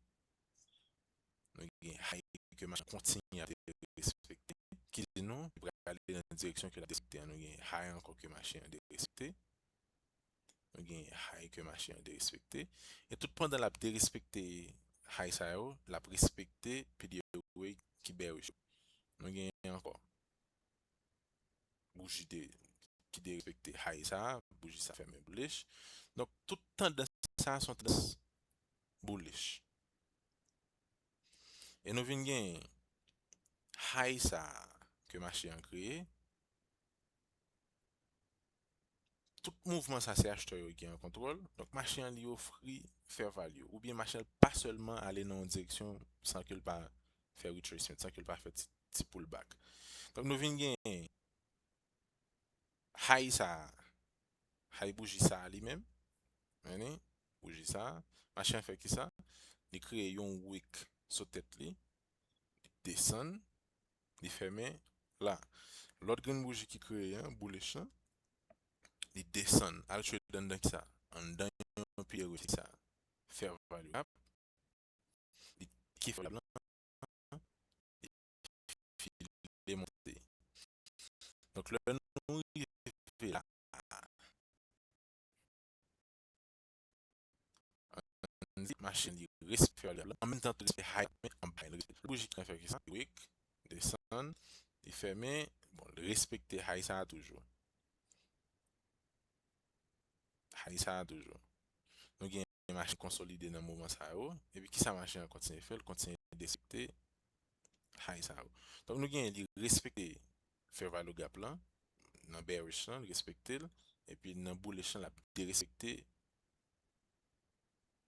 Nou gen high ke mache an kontinye ap derespekte. Ki di nou, li prale nan direksyon ke l ap derespekte an. Nou gen high ankò ke mache an derespekte. Nou gen high ke mache an derespekte. E tout pandan l ap derespekte high sa yo, l ap respekte P D A ki bearish yo. Nou gen ankò bouji de, ki derespekte high sa a, bouji sa fèmen bullish. Donk, tout tandans sa a se yon tandans bullish. E nou vin gen high sa a ke mache an kreye. Tout mouvman sa, se achtè yo ki an kontwòl. Donk, mache an, li ofri fair value. Oubyen mache an pa sèlman ale nan yon direksyon san ke l pa fè retracement, san ke l pa fè ti, ti pullback. Donk, nou vin gen high sa a, high bouji sa a li menm. Vini, bouji sa a. Mache an fè kisa? Li kreye yon wick sou tèt li. Li desann. Li fèmen la. Lòt grenn bouji ki kreye an, bullish lan, li desann. Al trade anndan kisa? Anndan yon P D A sa. Fair value gap. Li tcheke fair value gap lan. Li file monte. Donk, lè nou rive la, ann di mache an li respekte fair value gap lan. An menm tan tou, respekte high, men anba, li respekte. Bouji ki fè kisa? Wick, desann, li fèmen. Bon, li respekte high sa a toujou. High sa a toujou. Nou gen mache konsolide nan moman sa yo, epi kisa mache an kontinye fè, l kontinye derespekte high sa yo. Donk nou gen li respekte fair value gap lan, nan bearish lan, li respekte l, epi nan bullish lan, l ap derespekte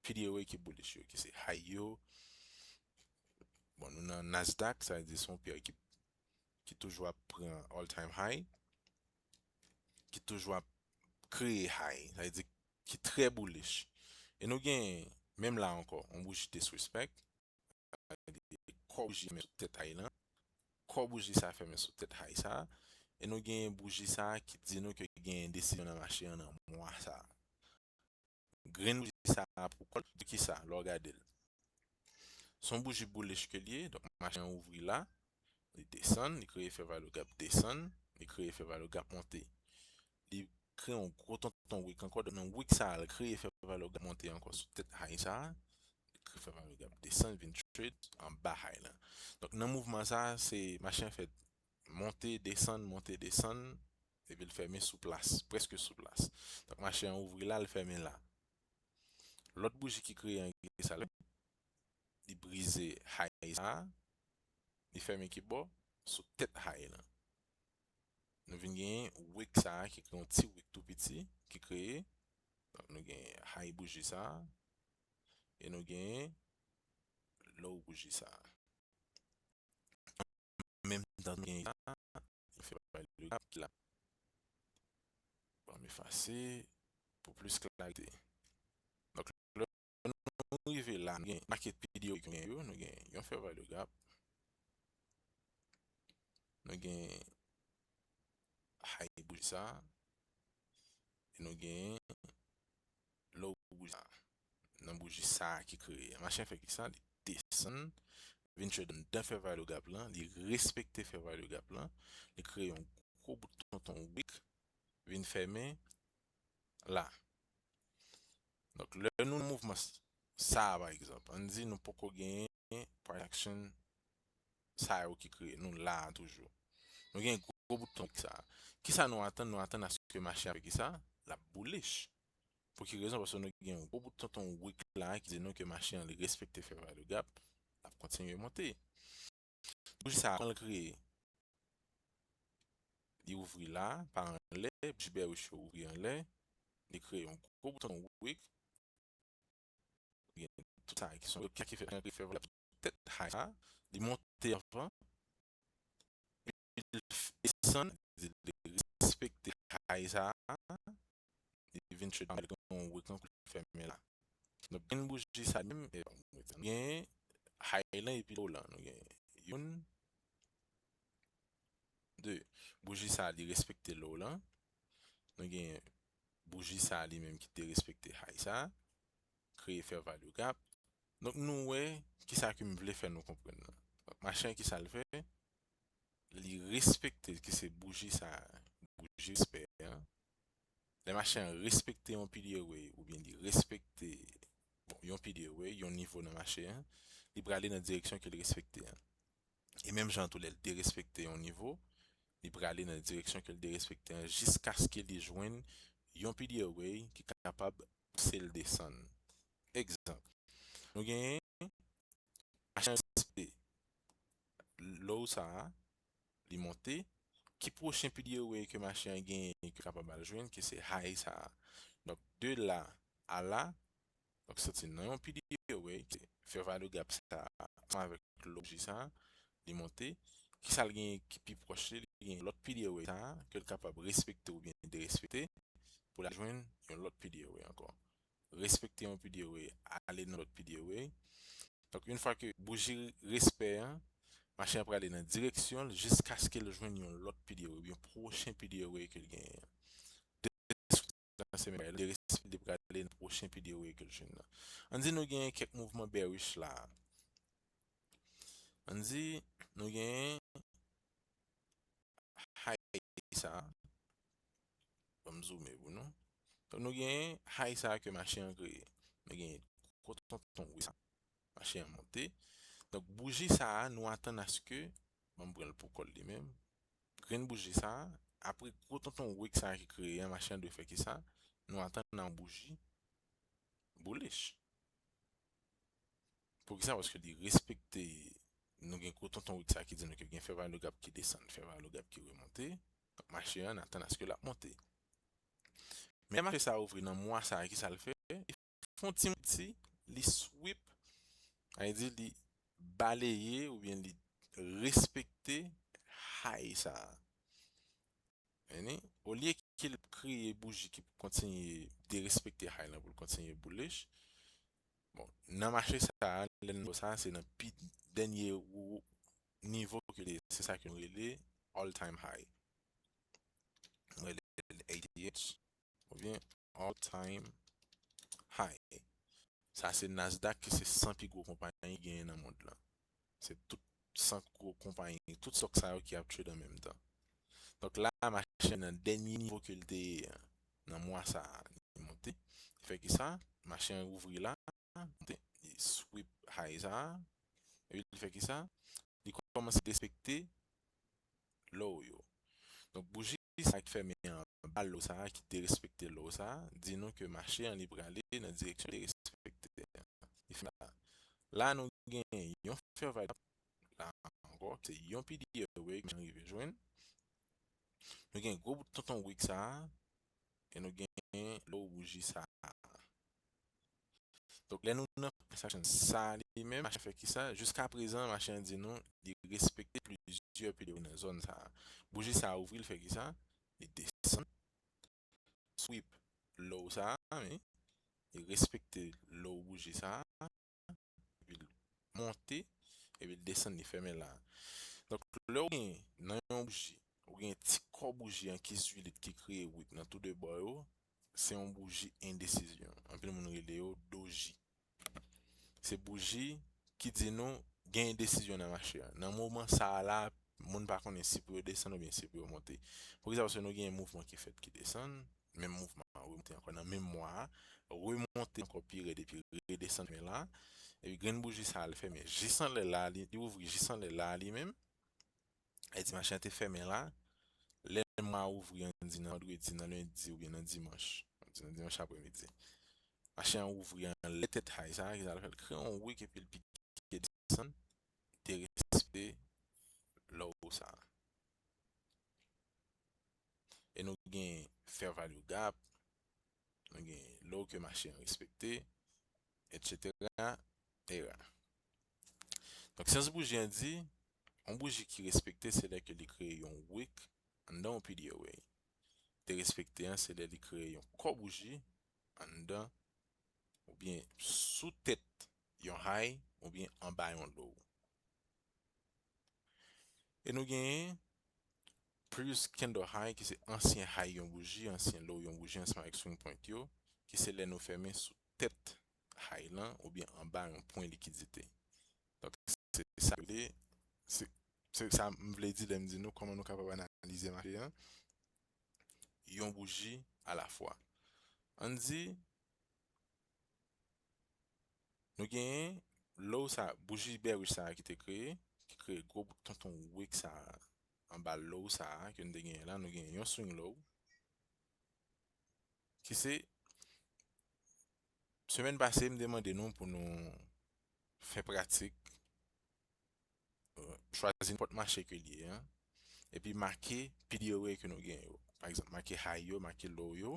P D O A ki bullish yo, ki se high yo. Bon, nou nan Nasdaq, sa vle di se yon pè ki, ki toujou ap pran all time high, ki toujou ap kreye high, sa vle di ki trè bullish. E nou gen, menm la ankò, yon bouji disrespect, kò bouji fèmen sou tèt high lan, kò bouji sa fèmen sou tèt high sa, e nou gen bouji sa ki di nou ke gen desizyon nan mache an nan mwa sa. Grenn bouji sa pou kòl, di kisa, lè w gade l. Se yon bouji bullish ke l ye, donk mache an ouvri la, li desann, li kreye fair value gap desann, li kreye fair value gap monte. Li kreye yon gwo tonton wick ankò, donk nan wick sa, l kreye fair value gap monte ankò sou tèt high sa, li kreye fair value gap desann, vin trade anba high lan. Donk nan mouvman sa, se mache an fè monte, desann, monte, desann, epi l fèmen sou plas, prèske sou plas. Donk mache an ouvri la, l fèmen la. Lòt bouji ki kreye an grenn sa, li brize high sa, li fèmen ki bò, sou tèt high lan. Nou vin gen wick sa ki kreye yon ti wick tou piti ki kreye. Donk nou gen high bouji sa, e nou gen low bouji sa. Menm tan nou gen sa, nou fè value gap ki la. Bon, m efase pou plis klarite. Donk, lè nou rive la, nou gen market P D O A ki gen yo, nou gen yon fair value gap, nou gen high bouji sa, e nou gen low bouji sa. Nan bouji sa ki kreye. Mache an fè kisa? Li desann, vin trade anndan fair value gap lan, li respekte fair value gap lan, li kreye yon gwo bout tonton wick, vin fèmen la. Donk, lè nou nan mouvman s- sa a, pa egzanp, ann di nou poko genyen price action sa yo ki kreye, nou la a toujou. Nou gen gwo bout tonton wick sa a. Kisa nou atann? Nou atann aske mache a fè kisa? L ap bullish. Pou ki rezon? Paske nou gen yon gwo bout tonton wick la ki di nou ke mache an li respekte fair value gap, l ap kontinye monte. Bouji sa a, kòman l kreye? Li ouvri la, pa anlè, bouji bearish yo ouvri anlè, li kreye yon gwo bout tonton wick. Gen tout sa ki son, ki fè, ki fè valè tèt high sa, li monte anvan, li desann, li respekte high sa, li vin trade anlè, li gen yon wick ankò, li fèmen la. Donk, gen bouji sa menm, e, gen high lan epi low lan. Nou gen youn, de. Bouji sa, li respekte low lan. Nou gen bouji sa li menm ki derespekte high sa. Kreye fair value gap. Donk, nou wè kisa ke m vle fè nou konprann nan. Donk, mache an, kisa l fè? Li respekte, ki se bouji sa, bouji respè an. Lè mache an respekte yon P D O A, oubyen li respekte, bon, yon P D O A, yon nivo nan mache an, li prale nan direksyon ke l respekte an. E menm jan tou, lè l derespekte yon nivo, li prale nan direksyon ke l derespekte an, jiskaske li jwenn yon P D O A ki kapab pouse l desann. Egzanp, nou genyen mache an respekte low sa a, li monte. Ki pwochen P D O A ke mache an genyen ke kapab al jwenn, ki se high sa a? Donk, de la a la, donk, soti nan yon P D O A, ki se fair value gap sa a, ansanm avèk low bouji sa a, li monte. Kisa l genyen ki pi pwòch li? Li gen lòt P D O A sa a, ke l kapab respekte oubyen derespekte, pou l al jwenn yon lòt P D O A ankò. Respekte yon P D O A, ale nan lòt P D O A. Donk, yon fwa ke bouji respè an, mache an prale nan direksyon l jiskaske l jwenn yon lòt P D O A, oubyen pwochen P D O A ke l genyen. De sou nan semèn, li respè, li prale nan pwochen P D O A ke l jwenn nan. Ann di nou genyen kèk mouvman bearish la. Ann di nou genyen high sa. Ban m zoome pou nou. Donk, nou genyen high sa ke mache an kreye. Nou genyen gwo tonton wick sa. Mache an monte. Donk, bouji sa a, nou atann aske, ban m pran l pou kò l li menm. Grenn bouji sa a, apre gwo tonton wick sa a ki kreye an, mache an dwe fè kisa? Nou atann nan yon bouji bullish. Poukisa? Paske li respekte, nou gen gwo tonton wick sa ki di nou ke gen fair value gap ki desann, fair value gap ki remonte. Donk mache an atann aske l ap monte. Men mache sa ouvri nan mwa sa, ki sa l fè? Li fè yon ti mouti, li sweep, sa vle di li baleye oubyen li respekte high sa. Vini, olye ke l kreye bouji ki pou kontinye derespekte high lan pou l kontinye bullish. Bon, nan mache sa, lè n sa, se nan pi dènye nivo ke l ye, se sa ke nou rele all time high. Nou rele A T H, oubyen all time high. Sa se Nasdaq ki se san pi gwo konpayi ki genyen nan mond lan. Se tout san gwo konpayi, tout stock sa yo ki ap trade an menm tan. Donk la, mache nan dènye nivo ke l te ye an, nan mwa sa a, li monte. Li fè ki sa? Mache an ouvri la, monte, li sweep high sa a, epi li fè ki sa? Li kòmanse derespekte low yo. Donk bouji sa ki fèmen anba low sa a, ki derespekte low sa a, di nou ke mache an li prale nan direksyon derespekte a. Li fè la. La nou gen yon fair value la ankò, se yon P D A wave ke m rive jwenn. Nou gen gwo bout tonton wick sa a, e nou gen low bouji sa a. Donk lè nou nan price action sa a li menm, mache an fè ki sa? Jiska prezan, mache an di nou li respekte plizyè P D A nan zòn sa a. Bouji sa a ouvri, li fè ki sa? Li desann, sweep low sa a, wi. Li respekte low bouji sa a, epi l monte, epi l desann, li fèmen la. Donk lè w gen nan yon bouji, ou gen ti kò bouji an ki zwilit ki kreye wick nan tou de bò yo, se yon bouji endesizyon. Anpil moun rele yo doji. Se bouji ki di nou gen endesizyon nan mache an. Nan moman sa a la, moun pa konnen si pou yo desann oubyen si pou yo monte. Poukisa? Paske nou gen mouvman ki fèt ki desann, menm mouvman an remonte ankò nan menm mwa a, remonte ankò pi rèd epi redesann men la, epi grenn bouji sa a l fèmen jis anlè la, li, li ouvri jis anlè la li menm, e di mache an te fèmen la, lè mwa a ouvri an di nan vandredi, nan lendi oubyen nan dimanch, an di nan dimanch apremidi. Mache an ouvri anlè tèt high sa a, ki sa l fè? L kreye yon wick epi l pike desann, derespekte low sa a. E nou gen fair value gap, nou gen low ke mache an respekte, et cetera, et cetera. Donk, sans bouji an di, yon bouji ki respekte, se lè ke li kreye yon wick anndan yon P D A wave. Derespekte an, se lè li kreye yon kò bouji anndan oubyen sou tèt yon high oubyen anba yon low. E nou genyen previous candle high, ki se ansyen high yon bouji, ansyen low yon bouji, ansanm avèk swing point yo, ki se lè nou fèmen sou tèt high lan oubyen anba yon pwen likidite. Donk, se sa li, se, se sa m vle di lè m di nou kòman nou kapab analize mache an, yon bouji alafwa. Ann di, nou genyen low sa, bouji bearish sa ki te kreye, ki kreye gwo bout tonton wick sa anba low sa ke n te genyen la, nou genyen yon swing low, ki se, semèn pase, m te mande nou pou nou fè pratik, euh, chwazi nenpòt mache ke l ye an, epi make P D A wave ke nou genyen yo. Pa egzanp, make high yo, make low yo,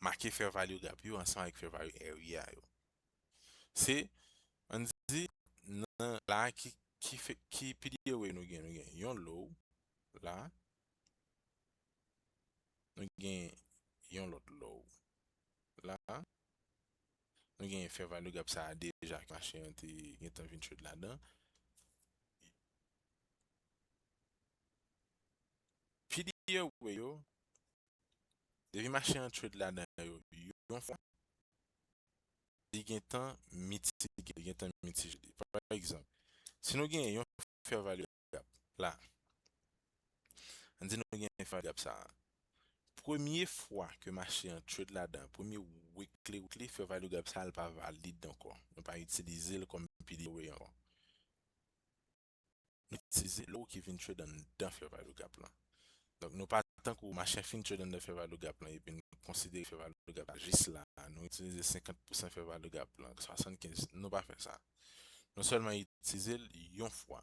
make fair value gap yo ansanm avèk fair value area yo. Se, ann di, nan la ki, ki fè, ki P D A wave nou gen, nou gen yon low la, nou gen yon lòt low la, nou gen fair value gap sa a deja ke mache an te gentan vin trade ladan. P D A wave yo, depi mache an trade ladan yo yon fwa, li gentan mitige, li gentan mitige li. Pa egzanp, si nou gen yon fair value gap la, ann di nou gen fair value gap sa a. Premye fwa ke mache an trade ladan, premye wick li, wick li, fair value gap sa a, li pa valid ankò. Nou pa itilize l kòm P D A wave ankò. Nou itilize low ki vin trade anndan fair value gap lan. Donk, nou pa tankou mache an fin trade anndan fair value gap lan, epi n konsidere fair value gap la jis la. Nou itilize senkant pousan fair value gap lan, swasannkenz, nou pa fè sa. Nou sèlman itilize l yon fwa.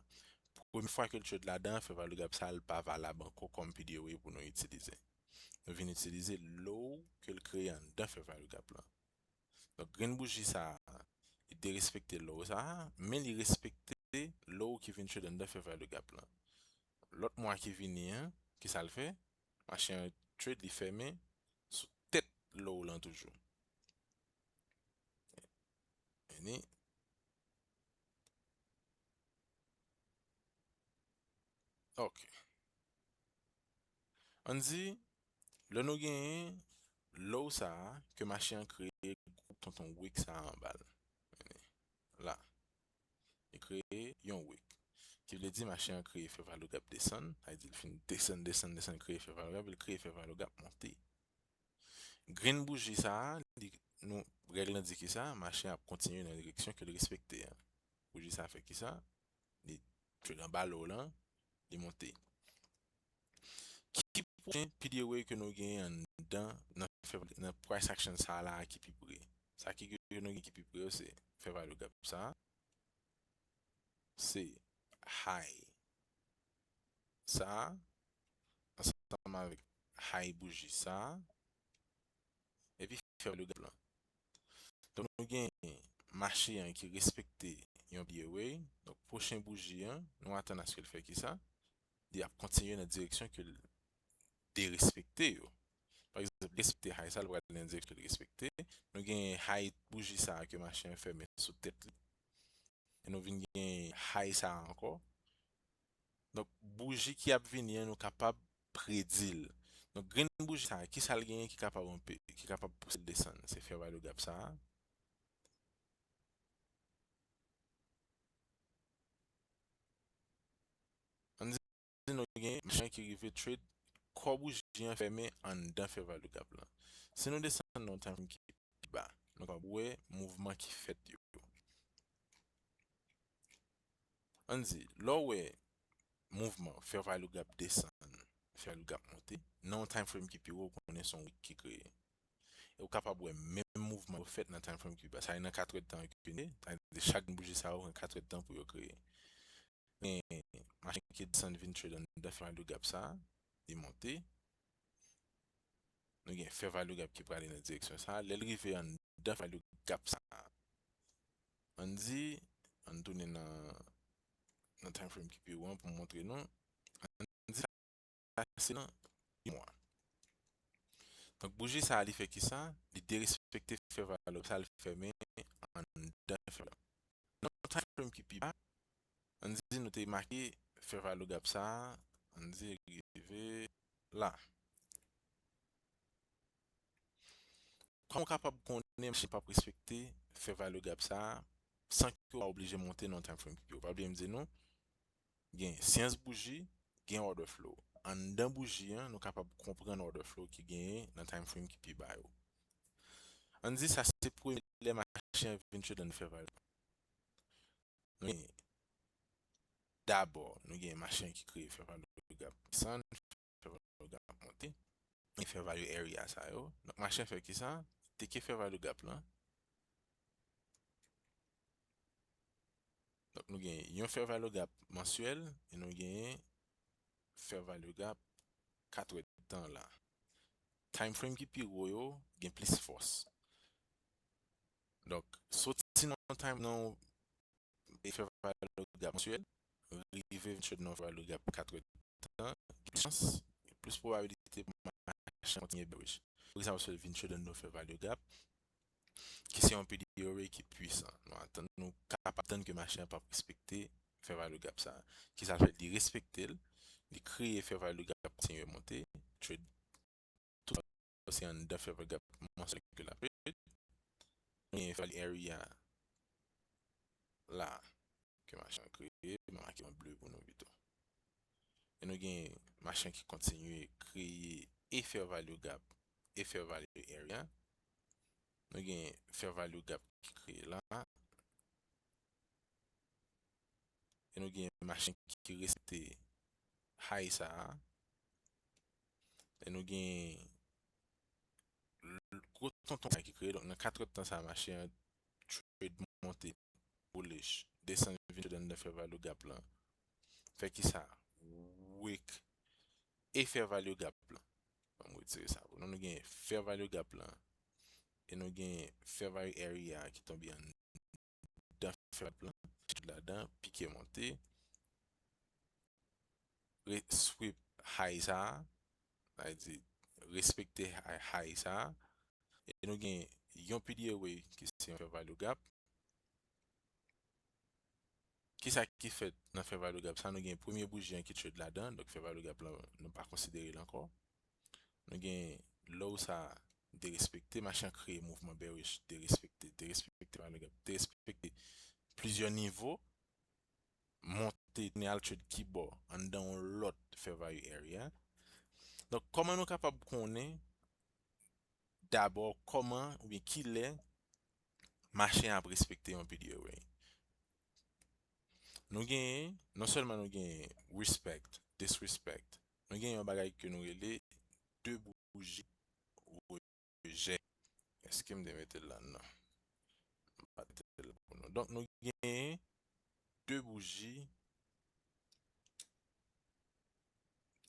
Premye fwa ke l trade ladan, fair value gap sa, l pa valab ankò kòm P D O A pou nou itilize. Nou vin itilize low ke l kreye anndan fair value gap lan. Donk, grenn bouji sa a, li derespekte low sa a, men li respekte low ki vin trade anndan fair value gap lan. Lòt mwa ki vini an, ki sa l fè? Mache an trade, li fèmen sou tèt low lan toujou. Vini. Ok. Ann di, lè nou genyen low sa a, ke mache an kreye gwoup tonton wick sa a anba l. La. Li kreye yon wick. Ki vle di mache an kreye fair value gap desann, sa vle di l fin desann, desann, desann, kreye fair value gap, li kreye fair value gap monte. Grenn bouji sa a, li, nou, règ lan di ki sa, mache an ap kontinye nan direksyon ke l respekte an. Bouji sa a fè ki sa? Li trade anba low lan, li monte. Ki pwochen P D O A ke nou genyen anndan nan, nan price action sa a la ki pi pre? Sa ki ke nou gen ki pi pre yo se fair value gap sa a, se high sa a, ansanm avèk high bouji sa a, epi fair value gap lan. Donk, nou gen mache an ki respekte yon P D O A. Donk, pwochen bouji an, nou atann aske l fè ki sa? Li ap kontinye nan direksyon ke l derespekte yo. Pa egzanp, li respekte high sa, l pral nan direksyon ke l respekte. Nou gen high bouji sa a ke mache an fèmen sou tèt li. E nou vin gen high sa a ankò. Donk, bouji ki ap vini an, nou kapab predi l. Donk, grenn bouji sa a, ki sa l genyen ki kapab anpe, ki kapab pouse l desann? Se fair value gap sa a. Ann di nou gen machin ki rive trade kò bouji an fèmen anndan fair value gap lan. Si nou desann nan yon time frame ki pi ba, nou kapab wè mouvman ki fèt yo. Ann di, lè w wè mouvman fair value gap desann, fair value gap monte, nan yon time frame ki pi wo, ou konnen se yon wick ki kreye. E ou kapab wè menm mouvman yo fèt nan time frame ki pi ba. Sa e nan katrèdtan ke nou ye, sa vle di chak bouji sa yo pran katrèdtan pou yo kreye. Men machin ki desann vin trade anndan fair value gap sa, li monte. Nou gen fair value gap ki prale nan direksyon sa. Lè l rive anndan fair value gap sa, ann di, ann tounen nan, nan time frame ki pi wo an pou m montre nou. Ann di sa se nan yon mwa. Donk, bouji sa a, li fè ki sa? Li derespekte fair value gap sa, li fèmen anndan fair value gap. Nan yon time frame ki pi ba, ann di nou te make fair value gap sa, ann di rive la. Kòman w kapab konnen machin p ap respekte fair value gap sa san ke w pa oblije monte nan yon time frame ki pi wo? Pa bliye m di nou, gen syans bouji, gen order flow. Anndan bouji an, nou kapab konprann order flow ki genyen nan time frame ki pi ba yo. Ann di sa se premye lè machin an vin trade anndan fair value. Nou gen, dabò, nou gen machin ki kreye fair value gap desann, fair value gap monte, e fair value area sa yo. Donk, machin fè ki sa? Teke fair value gap lan. Donk, nou gen yon fair value gap mansyèl e nou gen fair value gap katrèdtan la. Time frame ki pi wo yo gen plis fòs. Donk, soti nan time, nan e fair value gap mansyèl, rive vin trade nan fair value gap katrèdtan, gen plis chans, gen plis pwobabilite pou machin kontinye bearish. Pou egzanp, si l vin trade nan fair value gap, ki se yon P D O A ki pwisan. Nou atann, nou kapab tann ke machin an p ap respekte fair value gap sa. Ki sa l fè? Li respekte l, li kreye fair value gap kontinye monte, trade tout se anndan fair value gap mansyèl ke l ap trade. Nou gen fair value area la ke machin an kreye, m make an ble pou nou pito. E nou gen machin ki kontinye kreye e fair value gap e fair value area. Nou gen fair value gap ki kreye la. E nou gen machin ki respekte high sa a. E nou gen l-, gwo tonton sa ki kreye, donk nan katrè tan sa mache an trade monte, bullish, desann vin trade anndan fair value gap lan. Fè ki sa? Wick e fair value gap lan. Ban m retire sa pou nou. Nou gen fair value gap lan. E nou gen fair value area ki tonbe anndan fair value gap lan. Ladan, pike monte. Re-, sweep high sa a. Sa vle di, respekte high, high sa a. E nou gen yon P D A way ki se yon fair value gap. Kisa ki fèt nan fair value gap sa? Nou gen premye bouji an ki trade ladan, donk fair value gap lan, nou pa konsidere l ankò. Nou gen low sa derespekte, mache an kreye mouvman bearish, derespekte, derespekte fair value gap, derespekte plizyè nivo, monte, tounen al trade kibò anndan yon lòt fair value area. Donk, kòman nou kapab konnen dabò kòman oubyen kilè mache an ap respekte yon P D A way? Nou genyen, non sèlman nou genyen respect, disrespect, nou genyen yon bagay ke nou rele de bouji rejè. Èske m te mete l la? Non. M pa mete l la pou nou. Donk, nou genyen de bouji,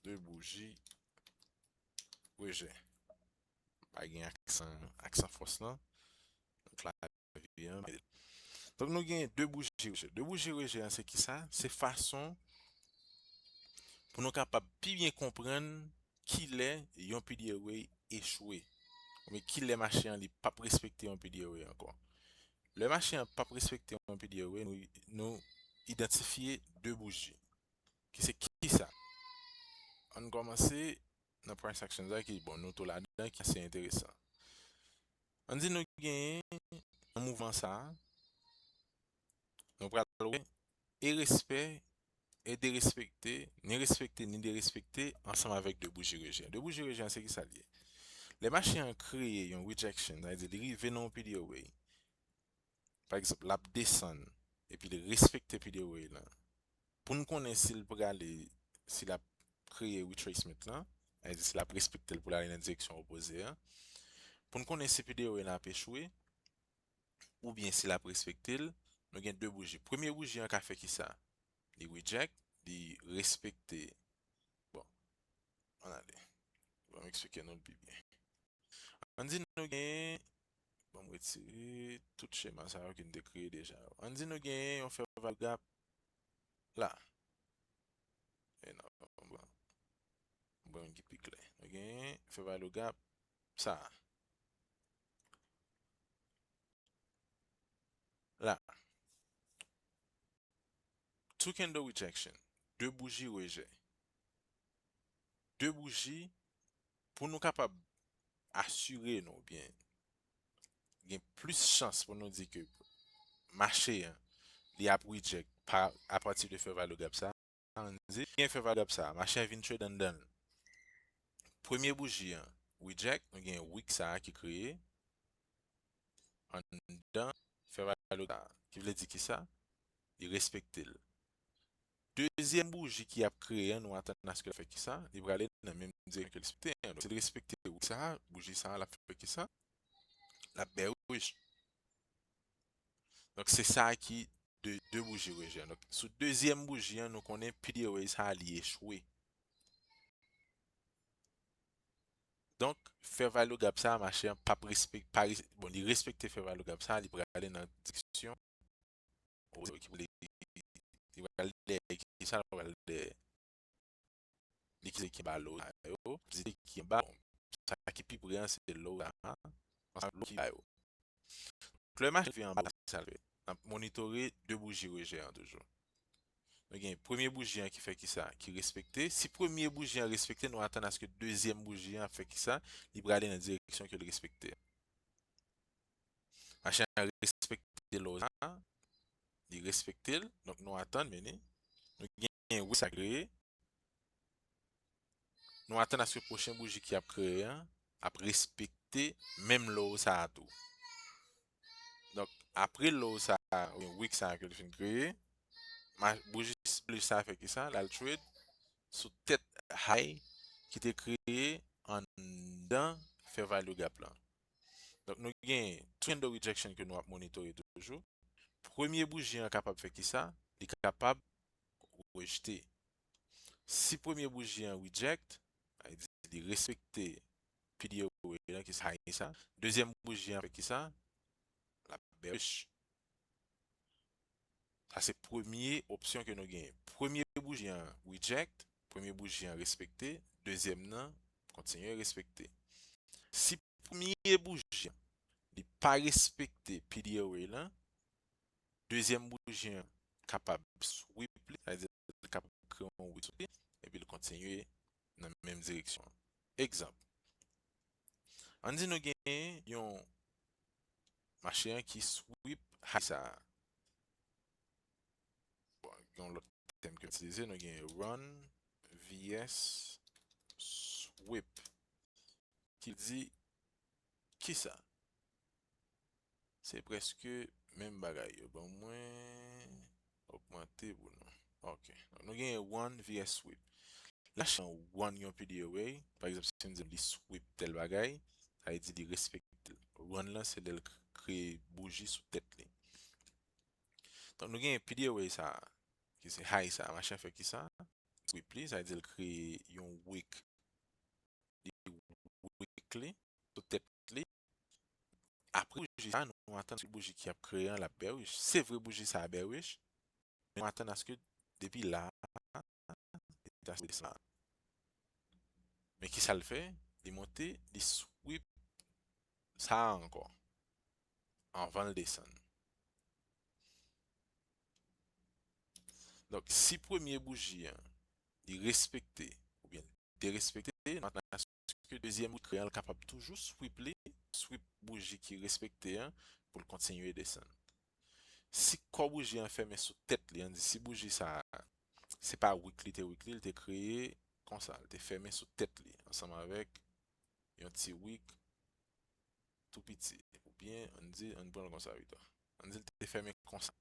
de bouji rejè. Pa gen aksan, aksan fòs lan. Klavye an. Donk, nou gen de bouji rejè. De bouji rejè an, se ki sa? Se fason pou nou kapab pi byen konprann kilè yon P D A way echwe. Oubyen kilè mache an li p ap respekte yon P D A way ankò. Lè mache an p ap respekte yon P D A way, nou, nou idantifye de bouji. Ki se ki sa? Ann kòmanse nan price action sa ki, bon, nou tou ladan, ki ase enteresan. Ann di nou genyen nan mouvman sa a, nou pral wè e respè, e derespekte, ni respekte, ni derespekte ansanm avèk de bouji rejè. De bouji rejè an, se ki sa l ye? Lè mache an kreye yon rejection, sa vle di li rive nan yon P D A way, pa egzanp, l ap desann, epi li respekte P D A way lan. Pou n konnen si l prale, si l ap kreye retracement lan, sa vle di si l ap respekte l pou l ale nan direksyon opoze a. Pou n konnen si P D A way lan ap echwe, oubyen si l ap respekte l, nou gen de bouji. Premye bouji an ka fè ki sa? Li reject, li respekte. Bon, ann ale. Ban m eksplike nou l pi byen. Ann di nou gen, ban m retire tout chema sa yo ke n te kreye deja yo. Ann di nou gen yon fair value gap la. E non, bon, bon, ki pi klè. Nou gen fair value gap sa a. La. Two candle rejection. De bouji rejè. De bouji pou nou kapab asire nou, oubyen gen plis chans pou nou di ke mache an, li ap reject pa, apati de fair value gap sa. Ann di, gen fair value gap sa, mache an vin trade anndan l. Premye bouji an, reject, nou gen wick sa ki kreye anndan fair value sa, ki vle di ki sa? Li respekte l. Dezyèm bouji ki ap kreye an, nou atann aske l fè ki sa? Li prale nan menm direksyon ke l respekte an. Donk, si l respekte wick sa, bouji sa, l ap fè ki sa? L ap bearish. Donk, se sa ki de, de bouji rejè an. Donk, sou dezyèm bouji an, nou konnen P D A way sa, li echwe. Donk, fair value gap sa, mache an p ap respek-, pa res-, bon, li respekte fair value gap sa, li prale nan direksyon, o, ki prale, li prale dèyè ki sa, li prale dèyè likidite ki anba low sa yo, likidite ki anba, bon, sa ki pi pre an, se low sa, ansanm low ki ba yo. Lè mache rive anba, sa l fè? N ap monitore de bouji rejè an toujou. Nou gen premye bouji an ki fè ki sa? Ki respekte. Si premye bouji an respekte, nou atann aske dezyèm bouji an ap fè ki sa? Li prale nan direksyon ke l respekte. Mache an respekte low sa, li respekte l, donk nou atann, men li, nou gen wick sa kreye, nou atann aske pwochen bouji ki ap kreye an ap respekte menm low sa a tou. Donk, apre low sa a, oubyen wick sa a ke l fin kreye, ma-, bouji bullish sa a fè ki sa? L al trade sou tèt high ki te kreye anndan fair value gap lan. Donk, nou gen two candle rejection ke nou ap monitore toujou. Premye bouji an kapab fè kisa? Li kapab rejte. Si premye bouji an reject, sa vle di li respekte P D O A lan ki high sa. Dezyèm bouji an fè kisa? L ap bearish. Sa se premye opsyon ke nou genyen. Premye bouji an reject, premye bouji an respekte, dezyèm nan kontinye respekte. Si premye bouji an li pa respekte P D O A lan, dezyèm bouji an kapab sweep li, sa vle di l kapab kreye yon wick sou li, epi l kontinye nan menm direksyon an. Egzanp, ann di nou genyen yon mache an ki sweep high sa a. Bon, gen yon lòt tèm ke m itilize, nou gen run V S sweep. Ki di kisa? Se prèske menm bagay yo ban mwen, ogmante pou nou. Ok. Donk, nou gen run V S sweep. Lè mache an run yon P D O A, pa egzanp, si m di li sweep tèl bagay, sa vle di li respekte l. Run lan, se lè l k-, kreye bouji sou tèt li. Donk, nou gen P D O A sa a, ki se high sa a, mache an fè kisa? Sweep li, sa vle di l kreye yon wick. Li wick li sou tèt li. Apre bouji sa a, nou atann aske bouji ki ap kreye an, l ap bearish. Se vre bouji sa a bearish, men nou atann aske depi la, li ta sou desann la. Men kisa l fè? Li monte, li sweep sa a ankò, anvan l desann. Donk, si premye bouji an, li respekte, oubyen derespekte, nou atann aske dezyèm bouji kreye an, l kapab toujou sweep li, sweep bouji ki respekte an, pou l kontinye desann. Si kò bouji an fèmen sou tèt li, ann di si bouji sa a, se pa wick li te wick li, li te kreye konsa, li te fèmen sou tèt li, ansanm avèk yon ti wick tou piti. Oubyen, ann di, ann pran l konsa pito. Ann di l te fèmen konsa.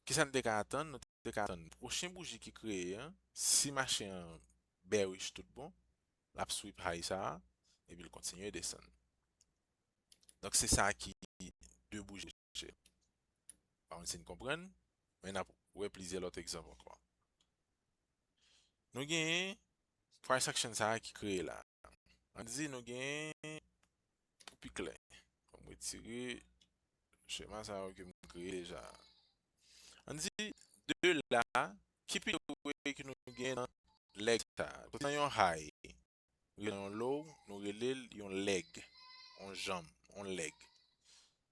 Kisa n te ka atann? Nou te ka atann pwochen bouji ki kreye an, si mache an bearish tout bon, l ap sweep high sa a, epi l kontinye desann. Donk, se sa ki de bouji chè. Pa konn si n konprann, men n ap wè plizyè lòt egzanp ankò. Nou genyen price action sa a ki kreye la. Ann di nou genyen, pou pi klè, fò m retire chema sa yo ke m kreye deja. Ann di de la, ki P D O A ke nou genyen nan leg sa a? Soti nan yon high, rive nan yon low, nou rele l yon leg, yon janm, yon leg.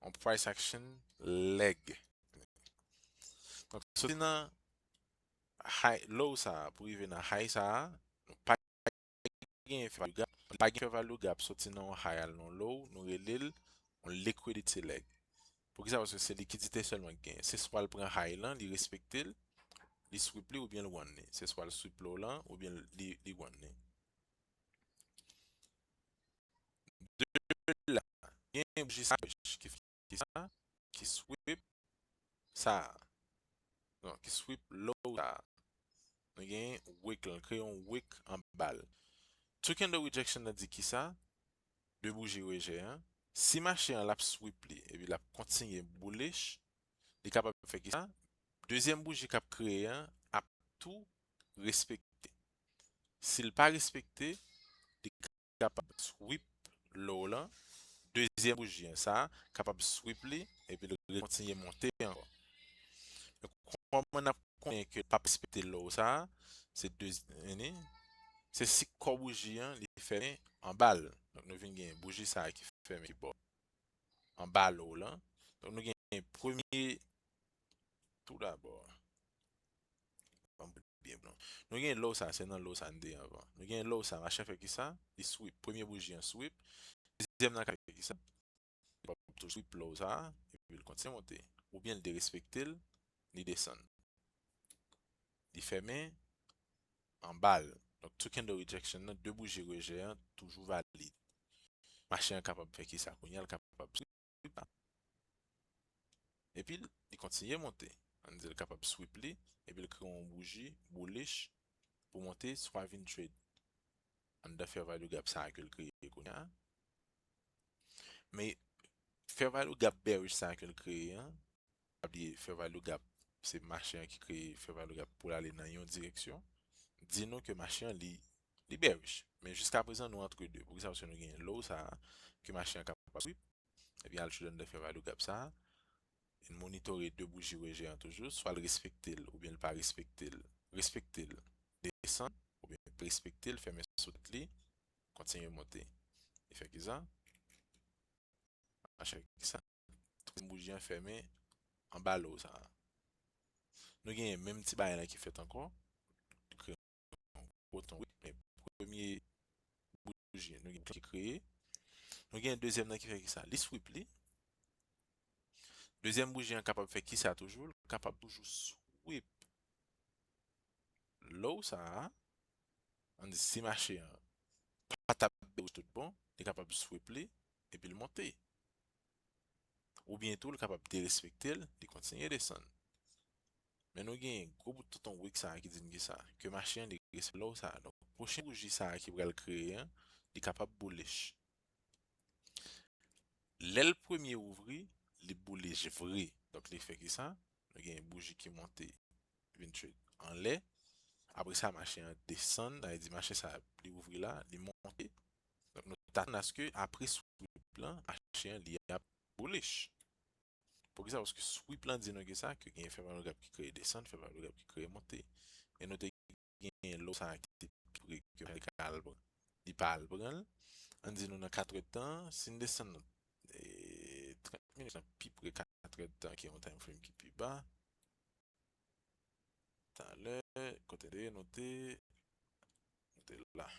Yon price action leg. Donk, soti nan high, low sa a, pou rive nan high sa a, nou pa gen fair value gap, nou pa gen fair value gap, soti nan yon high al nan yon low, nou rele l yon liquidity leg. Poukisa? Paske se likidite sèlman ki genyen. Se swa l pran high lan, li respekte l, li sweep li, oubyen l run li. Se swa l sweep low lan, oubyen li, li run li. De la, gen bouji sa ki, ki sa, ki sweep sa. Non, ki sweep low sa. Nou gen wick lan, kreye yon wick anba l. Two candle rejection nan di ki sa? De bouji rejè an. Si mache an l ap sweep li, epi l ap kontinye bullish, li kapab fè ki sa? Dezyèm bouji k ap kreye an ap tou respekte. Si l pa respekte, li kapab sweep low lan, dezyèm bouji an sa a kapab sweep li, epi l rekontinye monte ankò. Men kòman n ap konnen ke l p ap respekte low sa a? Se de, se si kò bouji an li fèmen anba l. Donk, nou vin gen bouji sa a ki fèmen ki bò anba low lan. Donk, nou gen premye, tou dabò, ban m byen blan. Nou gen low sa, se nan low sa n te anvan. Nou gen low sa, mache an fè ki sa? Li sweep. Premye bouji an sweep. Dezyèm nan ka fè ki sa? Li pap toujou sweep low sa, epi l kontinye monte. Oubyen l derespekte l, li desann. Li fèmen anba l. Donk, two candle rejection nan, de bouji rejè an toujou valid. Mache an kapab fè ki sa? Kounye a, l kapab sweep la. Epi l, li kontinye monte. Ann di l kapab sweep li, epi l kreye yon bouji bullish pou monte, swa vin trade anndan fair value gap sa a ke l kreye kounye a, Men fair value gap bearish sa ke l kreye an, pa bliye fair value gap se mache an ki kreye fair value gap pou l ale nan yon direksyon, di nou ke mache an li, li bearish. Men jiska prezan nou antre de. Poukisa? Paske nou gen low sa a ke mache an kapab sweep, epi al trade anndan fair value gap sa a, e n monitore de bouji rejè an toujou, swa l respekte l oubyen l pa respekte l, respekte l, desann, oubyen respekte l, fèmen sou tèt li, kontinye monte. Li fè kisa? Mache fè kisa? Twazyèm bouji an fèmen anba low sa a. Nou gen menm ti bagay la ki fèt ankò. Kreye yon bouton, wi, men premye bouji, nou gen ki kreye. Nou gen dezyèm nan ki fè kisa? Li sweep li. Dezyèm bouji an kapab fè kisa toujou? L kapab toujou sweep low sa a. Ann di si mache an pa t ap bearish tout bon, li kapab sweep li epi l monte. Oubyen tou, l kapab derespekte l, li kontinye desann. Men nou gen gwo bout tonton wick sa a ki di n kisa? Ke mache an li respekte low sa a. Donk, pwochen bouji sa a ki pral kreye an, li kapab bullish. Lè l premye ouvri, li bullish vre. Donk, li fè kisa? Nou gen bouji ki monte, vin trade anlè. Apre sa, mache an desann, sa vle di mache sa a, li ouvri la, li monte. Donk, nou t atann aske apre sweep lan, mache an li ap bullish. Poukisa? Paske sweep lan di nou ke sa, ke gen fair value gap ki kreye desann, fair value gap ki kreye monte. Men nou te gen low sa a ki te pi pre ke li ka al pran. Li pa al pran l. Ann di nou nan katrè tan, si n desann e, trant minit lan pi pre katrè tan ki yon time frame ki pi ba. Talè, kote de nou te, nou te la.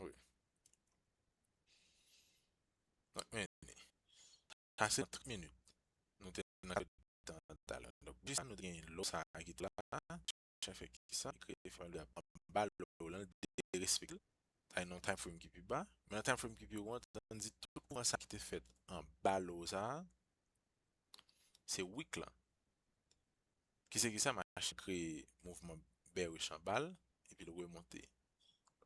Wi. Donk, men, sa se trant minit. Nou te nan tan talè. Donk, jis la, nou te gen low sa a ki t la. Mache an fè kisa? Li kreye fair value gap anba low lan, li derespekte l. Sa nan time frame ki pi ba. Men nan time frame ki pi wo an, ann di tout mouvman sa ki te fèt anba low sa a, se wick lan. Ki se kisa? Mache kreye mouvman bearish anba l, epi l remonte.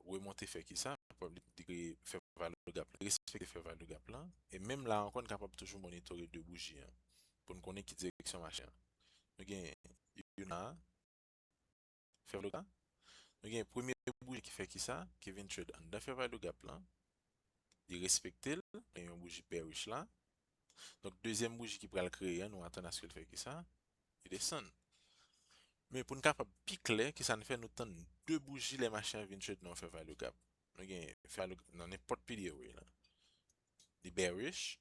Remonte fè kisa? Li kreye fair value gap lan, respekte fair value gap lan. E menm la ankò, n kapab toujou monitore de bouji an pou n konnen ki direksyon mache an. Nou gen youn la, fair value gap. Nou gen premye bouji ki fè kisa? Ki vin trade anndan fair value gap lan. Li respekte l, gen yon bouji bearish la. Donk, dezyèm bouji ki pral kreye an, nou atann aske l fè kisa? Li desann. Men pou n kapab pi klè, kisa n fè? Nou tann de bouji lè mache an vin trade nan yon fair value gap. Nou gen fair value gap nan nenpòt P D A way la. Li bearish.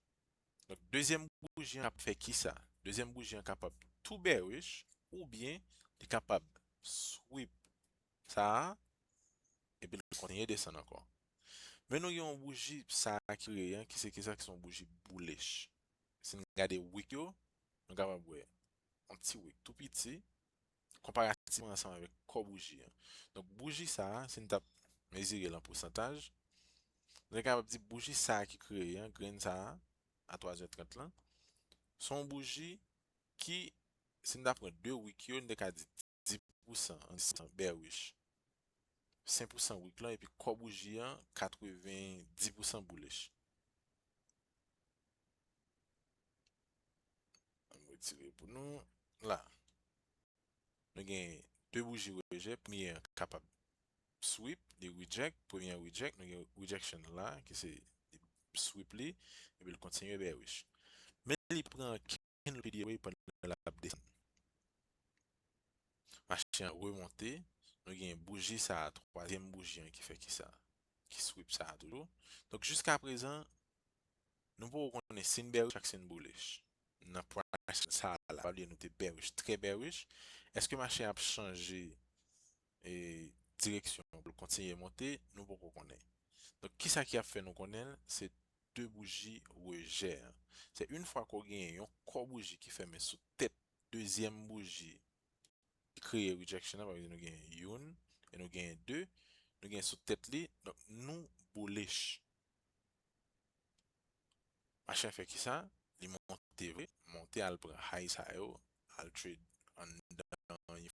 Donk, dezyèm bouji an ap fè kisa? Dezyèm bouji an kapab tou bearish oubyen li kapab sweep sa a, epi l kontinye desann ankò. Men nou gen yon bouji sa a ki kreye an, ki se kisa? Ki se yon bouji bullish. Si n gade wick yo, nou kapab wè yon ti wick tou piti, konparativman ansanm avèk kò bouji an. Donk, bouji sa a, si n t ap mezire l an pousantaj, nou te kapab di bouji sa a ki kreye an, grenn sa a, a twa zè trant lan, se yon bouji ki, si n ta pran de wick yo, n te ka di dis pousan, dis pousan bearish. Senk pousan wick lan, epi kò bouji an, katreven dis pousan bullish. Ann retire pou nou. La. Nou gen de bouji rejè. Premye an kapab sweep, li reject. Premye an reject. Nou gen rejection la, ki se li sweep li, epi l kontinye bearish. Men li pran candle P D A way pandan l ap desann. Mache an remonte, nou gen bouji sa a, twazyèm bouji an ki fè kisa? Ki sweep sa a toujou. Donk, jiska prezan, nou poko konnen si n bearish ak si n bullish. Nan price sa a la, pa bliye nou te bearish, trè bearish. Èske mache an ap chanje, e, direksyon pou l kontinye monte? Nou poko konnen. Donk, kisa ki ap fè nou konnen l? Se de bouji rejè an. Se yon fwa ke w genyen yon kò bouji ki fèmen sou tèt dezyèm bouji ki kreye rejection an, pa egzanp, nou gen youn, e nou gen de, nou gen sou tèt li, donk nou bullish. Mache an fè kisa? Li monte vre, monte al pran high sa yo, al trade anndan yon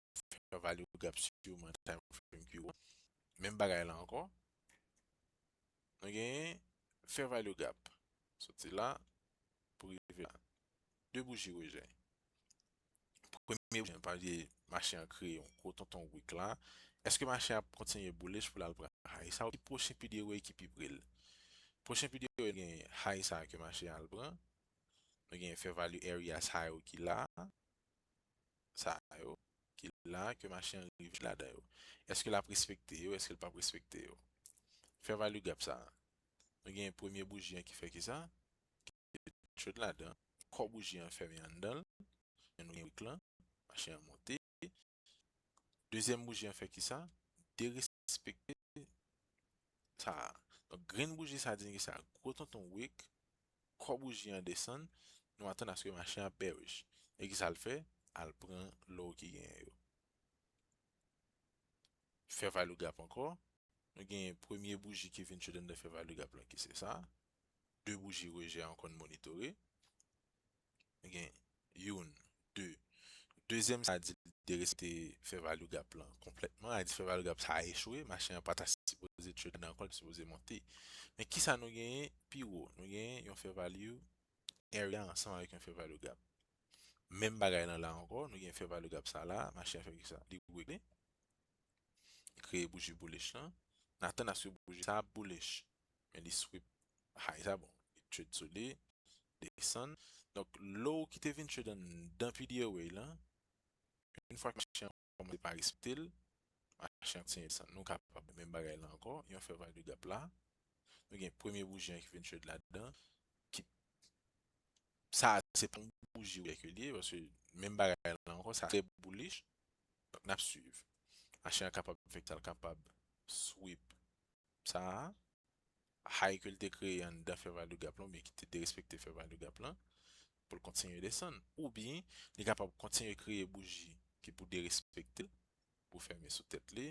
fair value gap siman time frame ki wo. Menm bagay la ankò. Nou genyen Fair value gap. Soti la, pou rive la. De bouji rejè. Premye bouji an, pa bliye mache an kreye yon gwo tonton wick la. Èske mache an ap kontinye bullish pou l al pran high sa? Ki pwochen P D O A ki pi pre l? Pwochen P D O A gen high sa ke mache an al pran. Nou gen fair value area sa yo ki la. Sa yo ki la ke mache an rive ladan yo. Èske l ap respekte yo? Èske l p ap respekte yo? Fair value gap sa. Nou gen premye bouji an ki fè ki sa? Trade ladan. Kò bouji an fèmen anndan l. Men nou gen wick lan. Mache an monte. Dezyèm bouji an fè ki sa? Derespekte sa. Donk, grenn bouji sa di ki sa? Gwo tonton wick. Kò bouji an desann. Nou atann aske mache an bearish. E ki sa l fè? Al pran low ki genyen yo. Fair value gap ankò. Nou gen premye bouji ki vin trade anndan fair value gap lan ki se sa. De bouji rejè ankò n monitore. Nou gen youn, de. Dezyèm sa di l derespekte fair value gap lan konplètman. Sa di fair value gap sa a echwe, mache an pa ta sipoze trade anndan ankò, li sipoze monte. Men ki sa nou genyen pi wo? Nou genyen yon fair value area ansanm avèk yon fair value gap. Menm bagay lan la ankò, nou gen fair value gap sa la, mache an fè ki sa? Li regle. Li kreye bouji bullish lan. N atann aske bouji sa a bullish. Men li sweep high sa, bon, li trade sou li, desann. Donk, low ki te vin trade anndan P D O A lan, yon fwa ke mache an kòmanse pa respekte l, mache an kontinye desann. Nou kapab menm bagay la ankò, yon fair value gap la. Nou gen premye bouji an ki vin trade ladan. Ki, sa a se pa yon bouji rejè ke li ye, paske menm bagay la ankò, sa trè bullish. Donk, n ap swiv. Mache an kapab fè sa l kapab sweep sa a. High ke l te kreye anndan fair value gap lan, oubyen ki te derespekte fair value gap lan, pou l kontinye desann. Oubyen, li kapab kontinye kreye bouji ki pou derespekte l, pou fèmen sou tèt li,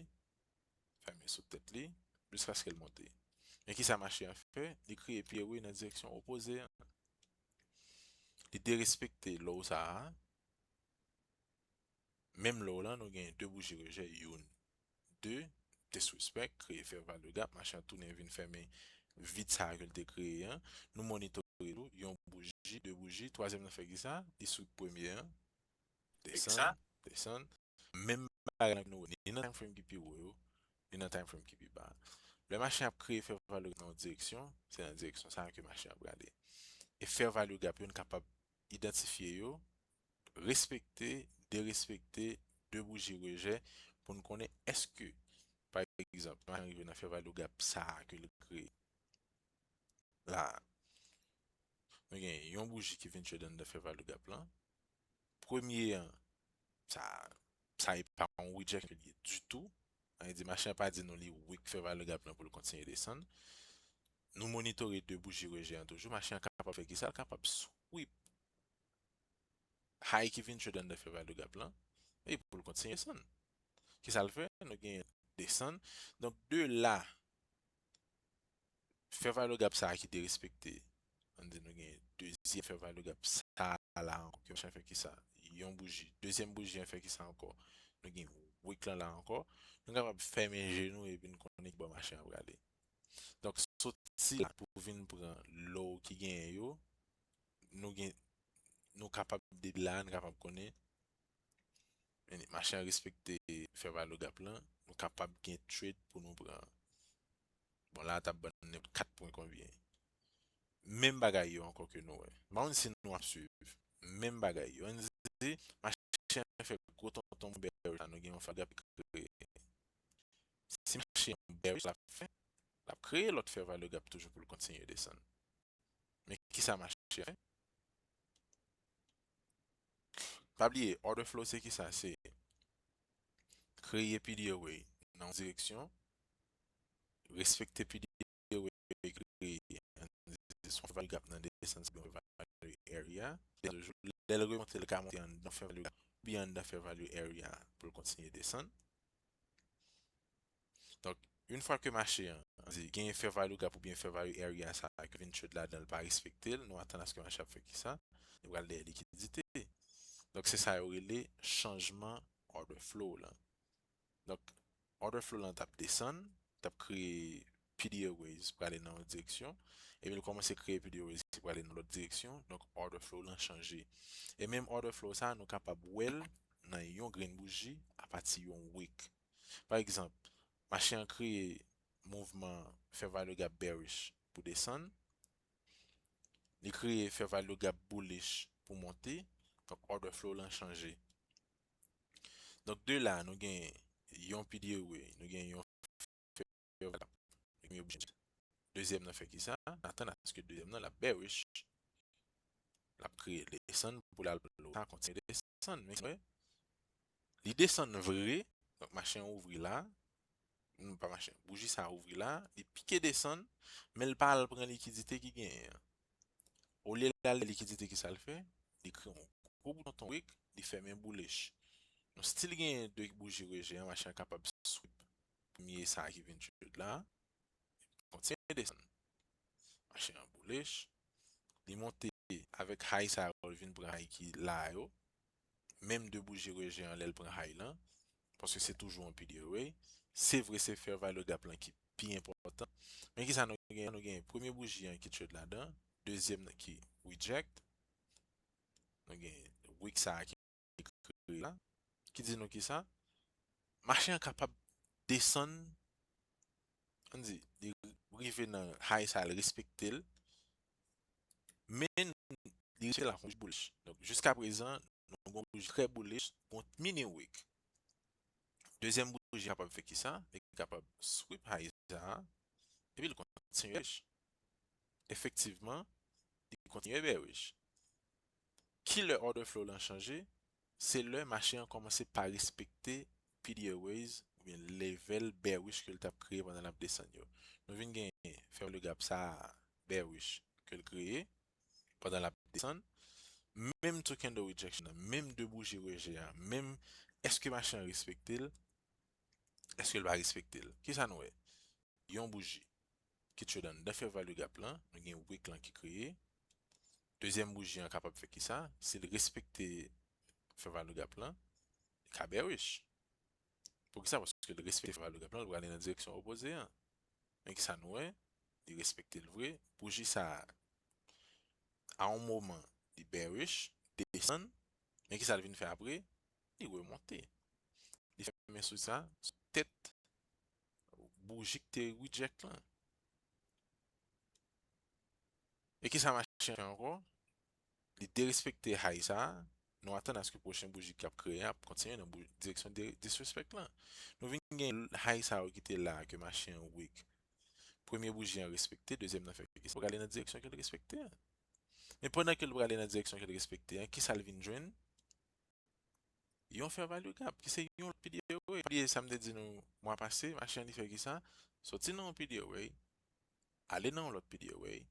fèmen sou tèt li, jiskaske l monte. Men ki sa mache an fè? Li kreye P O A nan direksyon opoze an. Li derespekte low sa a. Menm low lan, nou gen de bouji rejè, youn, de, disrespect, kreye fair value gap, mache an tounen vin fèmen vid sa a ke l te kreye an. Nou monitore tou, yon bouji, de bouji, twazyèm nan fè ki sa? Li sweep premye an, desann, desann. Menm bagay la nou wè, ni nan time frame ki pi wo yo, ni nan time frame ki pi ba. Lè mache ap kreye fair value nan yon direksyon, se nan direksyon sa a ke mache ap prale. E fair value gap yo, n kapab idantifye yo, respekte, derespekte, de bouji rejè, pou n konnen èske, pa egzanp, mache an rive nan fair value gap sa a ke l kreye la. Nou gen yon bouji ki vin trade anndan fair value gap lan. Premye an, sa, sa e pa yon reject ke li ye ditou. Sa vle di, mache an pa di nou li weak fair value gap lan pou l kontinye desann. Nou monitore de bouji rejè an toujou. Mache an kapab fè ki sa? L kapab sweep high ki vin trade anndan fair value gap lan. E pou l kontinye desann. Ki sa l fè? Nou gen desann. Donk, de la, fair value gap sa a ki derespekte. Ann di nou gen dezyèm fair value gap sa a la ankò. Ki mache an fè ki sa? Yon bouji. Dezyèm bouji an fè ki sa ankò? Nou gen wick lan la ankò. Nou kapab fèmen je nou epi n konnen ki bò mache an prale. Donk, soti la pou vin pran low ki genyen yo, nou gen, nou kapab de la, nou kapab konnen, men mache an respekte fair value gap lan, nou kapab gen trade pou nou pran. Bon, la, t ap ban n nenpòt kat pwen konbyen. Menm bagay yo ankò ke nou wè. M pa konn si nou ap swiv. Menm bagay yo. Ann di, mache an fè gwo tonton bearish la, nou gen yon fair value gap ki kreye. Si mache an bearish, l ap fè, l ap kreye lòt fair value gap toujou pou l kontinye desann. Men ki sa mache an fè? Pa bliye, order flow se ki sa? Se kreye P D O A nan yon direksyon, respekte P D O A kreye, ann di se yon fair value gap nan desann, se yon fair value area. Lè l remonte, l ka monte anndan fair value gap, oubyen anndan fair value area pou l kontinye desann. Donk, yon fwa ke mache an, ann di, genyen fair value gap oubyen fair value area sa a ke vin trade ladan l pa respekte l, nou atann aske mache ap fè ki sa? Li pral dèyè likidite. Donk, se sa yo rele chanjman order flow lan. Donk, order flow lan t ap desann, t ap kreye P D A Waves prale nan yon direksyon, epi l kòmanse kreye P D A Waves ki prale nan lòt direksyon, donk order flow lan chanje. E menm order flow sa, nou kapab wè l nan yon grenn bouji apati yon wick. Pa egzanp, mache an kreye mouvman fair value gap bearish pou desann, li kreye fair value gap bullish pou monte, donk order flow lan chanje. Donk de la, nou gen yon P D A wave, nou gen yon fair value gap, nou gen yon bouji. Dezyèm nan fè ki sa? N atann aske dezyèm nan l ap bearish. L ap kreye desann pou l al plo. Sa kontinye desann. Men wè, li desann vre. Donk mache an ouvri la. Hmm, pa mache an. Bouji sa ouvri la. Li pike desann. Men l pa al pran likidite ki genyen an. Olye l al likidite, ki sa l fè? Li kreye yon gwo bouton wick, li fèmen bullish. Nou still genyen de bouji reje an, mache an kapab sweep premye sa ki vin trade la. Kontinye desann. Mache an bullish. Li monte avèk high sa yo, li vin pran high ki la yo. Menm de bouji reje an lè l pran high lan. Paske se toujou yon P D A wave. Se vre se fair value gap lan ki pi enpòtan. Men ki sa nou gen? Nou gen premye bouji an ki trade ladan. Dezyèm nan ki reject. Nou gen wick sa a ki kreye la. Ki di nou ki sa? Mache an kapab desann, ann di, li rive nan high sa, l respekte l. Men li respekte la, fon bullish. Donk, jiska prezan, nou gon bouji trè bullish, gon mini wick. Dezyèm bouji kapab fè ki sa? Li kapab sweep high sa, epi l kontinye bearish. Efektivman, li kontinye bearish. Kilè order flow lan chanje? Se lè mache an kòmanse pa respekte P D A waves oubyen level bearish ke l t ap kreye pandan l ap desann yo. Nou vin gen fair value gap sa bearish ke l kreye pandan l ap desann. Menm two candle rejection nan, menm de bouji reje a, menm èske mache an respekte l? Èske l pa respekte l? Kisa nou wè? Yon bouji ki trade anndan fair value gap lan, nou gen wick lan ki kreye. Dezyèm bouji an kapab fè kisa? Si l respekte fair value gap lan, li ka bearish. Poukisa? Paske l respekte fair value gap lan, l prale nan direksyon opoze an. Men kisa nou wè? Li respekte l vre. Bouji sa a, a yon moman, li bearish, desann. Men kisa l vin fè apre? Li remonte. Li fèmen sou sa, sou tèt bouji ki te reject lan. E kisa mache an fè ankò? Li derespekte high sa a. Nou atann aske pwochen bouji k ap kreye an ap kontinye nan bou-, direksyon de disrespect lan. Nou vin gen high sa yo ki te la a ke mache an wick. Premye bouji an respekte, dezyèm nan fè ki sa? Prale nan direksyon ke l respekte an. Men pandan ke l prale nan direksyon ke l respekte an, kisa l vin jwenn? Yon fair value gap, ki se yon lòt P D A wave. Bliye sa m te di nou mwa pase, mache an li fè kisa? Soti nan yon P D A wave, ale nan yon lòt P D A wave,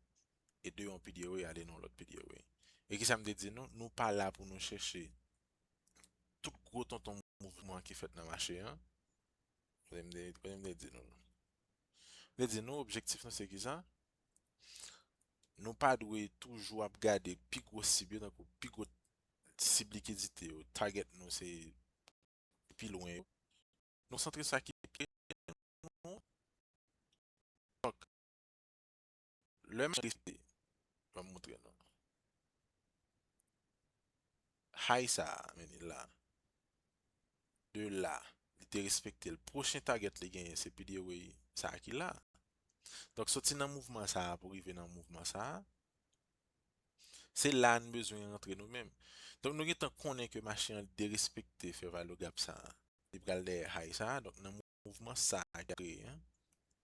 e de yon P D A wave, ale nan yon lòt P D A wave. E kisa m te di nou? Nou pa la pou nou chèche tout gwo tonton mouvman ki fèt nan mache an. Kote m te, kote m te di nou? M te di nou, objektif nou se kisa? Nou pa dwe toujou ap gade pi gwo sib yo, tankou pi gwo sib likidite yo. Target nou se pi lwen yo. Nou santre sa ki pre nou. Donk, lè m rete, ban m montre nou. High sa a, men li la. De la, li te respekte l. Pwochen target li genyen, se P D A wave sa a ki la. Donk, soti nan mouvman sa a pou rive nan mouvman sa a, se la n bezwen rantre nou menm. Donk, nou gentan konnen ke mache an derespekte fair value gap sa a. Li pral dèyè high sa a. Donk, nan mouvman sa a ki ap kreye an,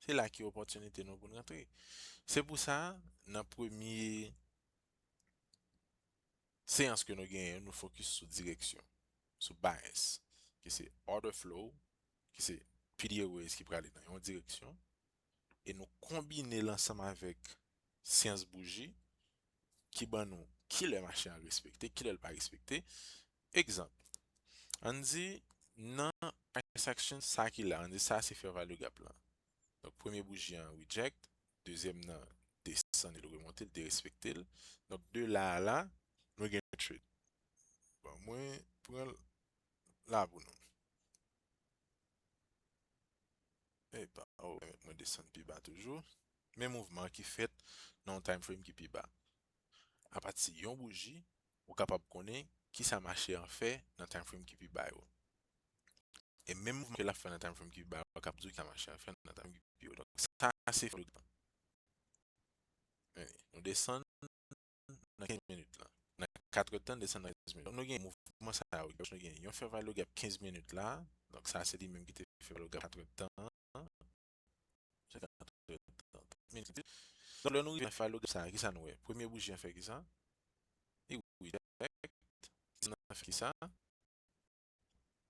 se la ki opòtinite nou pou n rantre. Se pou sa, nan premye seyans ke nou genyen, nou fokis sou direksyon, sou bias, ki se order flow, ki se P D A waves ki prale nan yon direksyon, e nou konbine l ansanm avèk seyans bouji ki ban nou kilè mache an respekte, kilè l pa respekte. Egzanp, ann di nan price action sa ki la, ann di sa se fair value gap lan. Donk, premye bouji an reject, dezyèm nan desann e l remonte, l derespekte l. Donk, de la a la, nou gen trade. Bon, mwen pran l la pou nou. E, epa, oh, mwen desann pi ba toujou. Men mouvman ki fèt nan yon time frame ki pi ba. Apati yon bouji, ou kapab konnen kisa mache an fè nan time frame ki pi ba yo. E menm mouvman ke l ap fè nan time frame ki pi ba yo, k ap di w kisa mache an fè nan time frame ki pi wo. Donk, sa se fè logam. Men, nou desann nan kenz minit la. Nan katrèdtan, desann nan kenz minit. Donk, nou gen mouvman sa yo. Nou gen yon fair value gap kenz minit la. Donk, sa se li menm ki te fair value gap katrèdtan. Se katrèdtan, trant minit. Donk, lè nou rive nan fair value gap sa, kisa nou wè? Premye bouji an fè kisa? Li reject. Dezyèm nan fè kisa?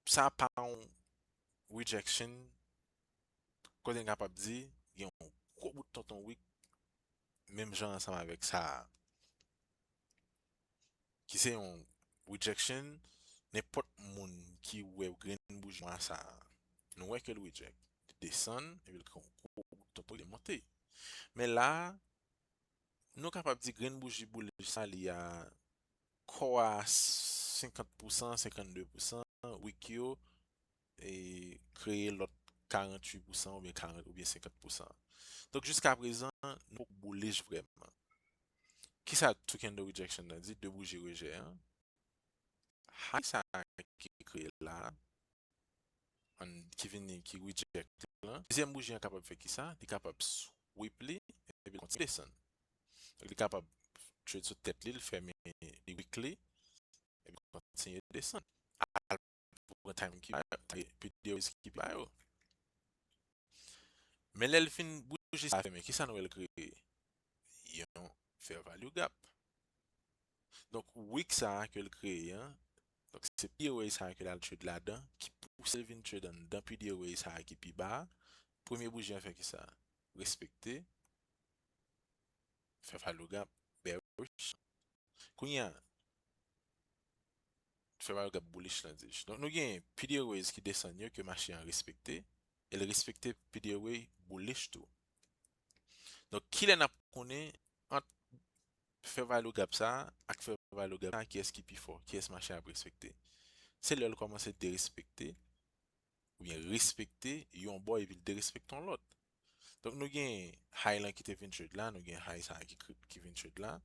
Sa pa yon rejection, kote n kapab di gen yon gwo bout tonton wick menm jan ansanm avèk sa a. Ki se yon rejection, nenpòt moun ki wè grenn bouji nwa sa a, nou wè ke l reject. Li desann, epi l pran yon gwo bout tonton, li monte. Men la, nou kapab di grenn bouji bullish sa, li a kò a senkant pousan, senkannde pousan, wick yo, e kreye lòt karannwit pousan oubyen karant oubyen senkant pousan. Donk, jiska prezan, nou poko bullish vrèman. Kisa two candle rejection nan di? De bouji rejè an. High sa ki kreye la, an, ki vini, ki reject lan. Dezyèm bouji an kapab fè kisa? Li kapab sweep li, epi l kontinye desann. Donk, li kapab trade sou tèt li, l fèmen li weekly, epi l kontinye desann. Al pran time ki, P D Os ki pi ba yo. Men lè l fin bouji sa fèmen, kisa nou wè l kreye? Yon fair value gap. Donk, wick sa a ke l kreye an, donk, se P D O A sa a ke l al trade ladan, ki pouse l vin trade anndan P D O A sa a ki pi ba a. Premye bouji an fè kisa? Respekte. Fair value gap bearish. Kounye a, fair value gap bullish lan di. Donk, nou gen P D O As ki desann yo ke mache an respekte, e l respekte P D O A bullish tou. Donk, kilè n ap konnen ant fair value gap sa a ak fair value gap sa a, kiyès ki pi fò, kiyès mache ap respekte? Se lè l kòmanse derespekte oubyen respekte yon bò epi l derespekte yon lòt. Donk, nou gen high lan ki te vin trade la, nou gen high sa a ki, ki vin trade la,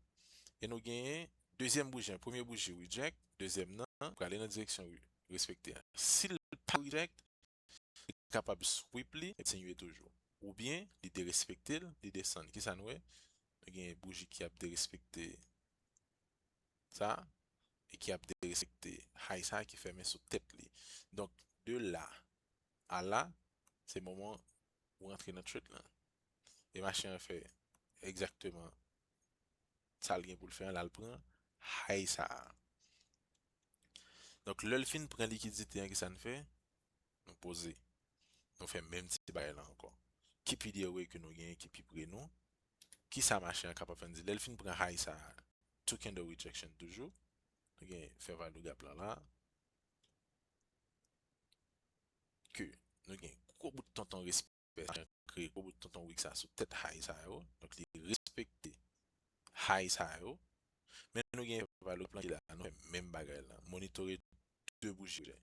e nou gen dezyèm bouji an, premye bouji reject, dezyèm nan prale nan direksyon respekte a. Si l pa reject, li kapab sweep li, kontinye toujou. Oubyen, li derespekte l, li desann. Kisa nou wè? Nou gen bouji ki ap derespekte sa, e ki ap derespekte high sa ki fèmen sou tèt li. Donk, de la a la, se moman ou rantre nan trade lan. E mache an fè egzakteman sa l gen pou l fè an, l al pran high sa a. Donk, lè l fin pran likidite an, kisa n fè? Nou poze. Nou fè menm ti bagay la ankò. Ki P D O A ke nou genyen ki pi pre nou? Kisa mache an kapab fè n di? Lè l fin pran high sa a, two candle rejection toujou. Nou gen fair value gap lan la. Ke nou gen gwo bout tonton respè, kreye gwo bout tonton wick sa sou tèt high sa yo. Donk, li respekte high sa yo. Men nou gen fair value gap lan ki la, nou fè menm bagay la. Monitore de bouji rejè.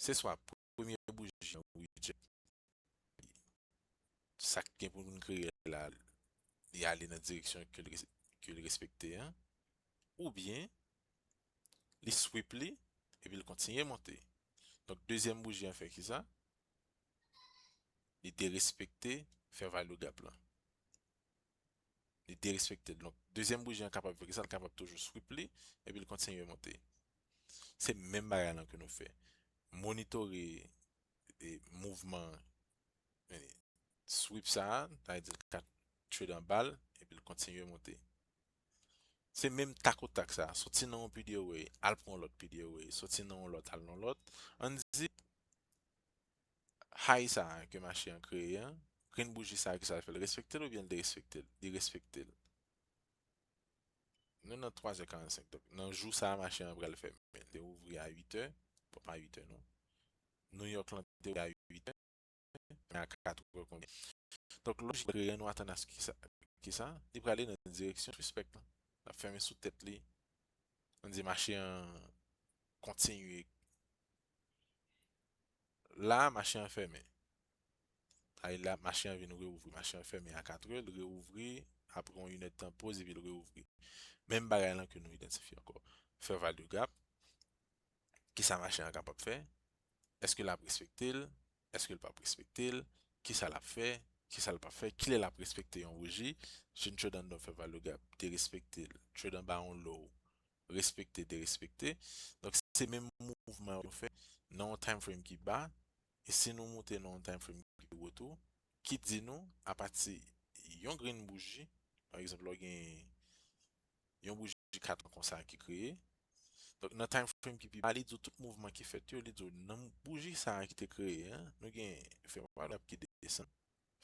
Se swa premye bouji an rejè, sa k gen pou n kreye la, li ale nan direksyon ke l res-, ke l respekte an, oubyen li sweep li, epi l kontinye monte. Donk, dezyèm bouji an fè kisa? Li derespekte fair value gap lan. Li derespekte l. Donk, dezyèm bouji an kapab fè kisa? L kapab toujou sweep li, epi l kontinye monte. Se menm bagay lan ke nou fè. Monitore, e, mouvman, e, sweep sa a, sa vle di l ka trade anba l, epi l kontinye monte. Se menm takotak sa a, soti nan yon P D O A, al pran yon lòt P D O A, soti nan yon lòt, al nan yon lòt. Ann di, high sa a ke mache an kreye an, grenn bouji sa a, kisa l fè? L respekte l oubyen l derespekte l? Li respekte l. Nou nan twazè karannsenk, donk, nan jou sa a, mache an pral fèmen. Li te ouvri a uitè, bon, pa uitè, non. New York lan te ouvri a uitè, men a katrè konbyen. Donk, lojik kreye an, nou atann a kisa, kisa? Li prale nan direksyon suspèk lan. L ap fèmen sou tèt li. Ann di mache an kontinye. La, mache an fèmen. Sa vle di la, mache an vin reouvri. Mache an fèmen a kat è, l reouvri apre yon inèdtan poz epi l reouvri. Menm bagay lan ke nou idantifye ankò. Fair value gap, kisa mache an kapab fè? Èske l ap respekte l? Èske l p ap respekte l? Kisa l ap fè? Kisa l p ap fè? Kilè l ap respekte yon bouji? Jwenn trade anndan fair value gap, derespekte l. Trade anba yon low, respekte, derespekte. Donk, se menm mouvman yo fè nan yon time frame ki ba. E si nou moute nan yon time frame ki wo tou, ki di nou, apati yon grenn bouji, pa egzanp, lè w gen yon bouji kat an konsa ki kreye. Donk, nan time frame ki pi ba, li di w tout mouvman ki fèt yo, li di w nan bouji sa a ki te kreye an, nou gen fair value gap ki desann,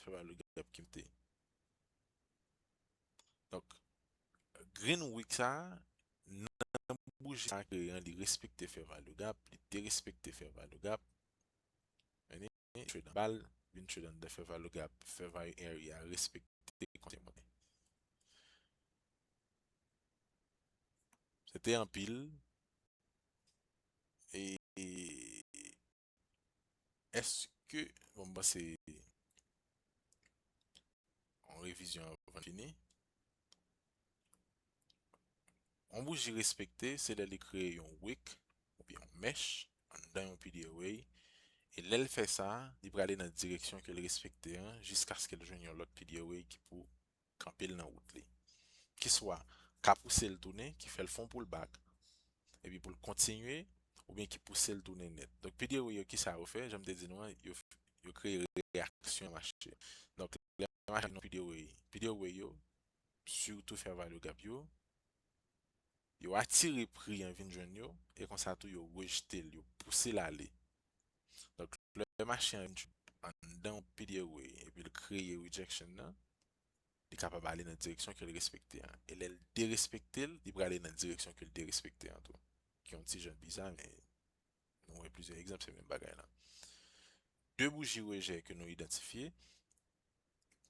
fair value gap ki monte. Donk, grenn wick sa a, nan bouji sa a kreye an, li respekte fair value gap, li derespekte fair value gap. Trade anba l, vin trade anndan fair value gap, fair value area, respekte kontinye monte. Se te anpil. E, e èske, bon, m panse yon revizyon avan n fini. Yon bouji respekte, se lè li kreye yon wick oubyen yon mèch anndan yon P D O A. E lè l fè sa, li prale nan direksyon ke l respekte an, jiskaske l jwenn yon lòt P D O A ki pou kanpe l nan wout li. Ki swa ka pouse l tounen, ki fè l fè yon pullback, epi pou l kontinye, oubyen ki pouse l tounen nèt. Donk, P D O A yo, kisa yo fè? Jan m te di nou an, yo, yo kreye reyaksyon mache. Donk, lè mache nan P D O A, P D O A yo, sitou fair value gap yo, yo atire pri an vin jwenn yo, e konsa tou yo rejte l, yo pouse l ale. Donk, lè mache an vin anndan yon P D O A epi l kreye rejection nan, li kapab ale nan direksyon ke l respekte an. E lè l derespekte l, li prale nan direksyon ke l derespekte an tou. Ki yon ti jan biza, men nou wè plizyè egzanp, se menm bagay la. De bouji rejè ke nou idantifye.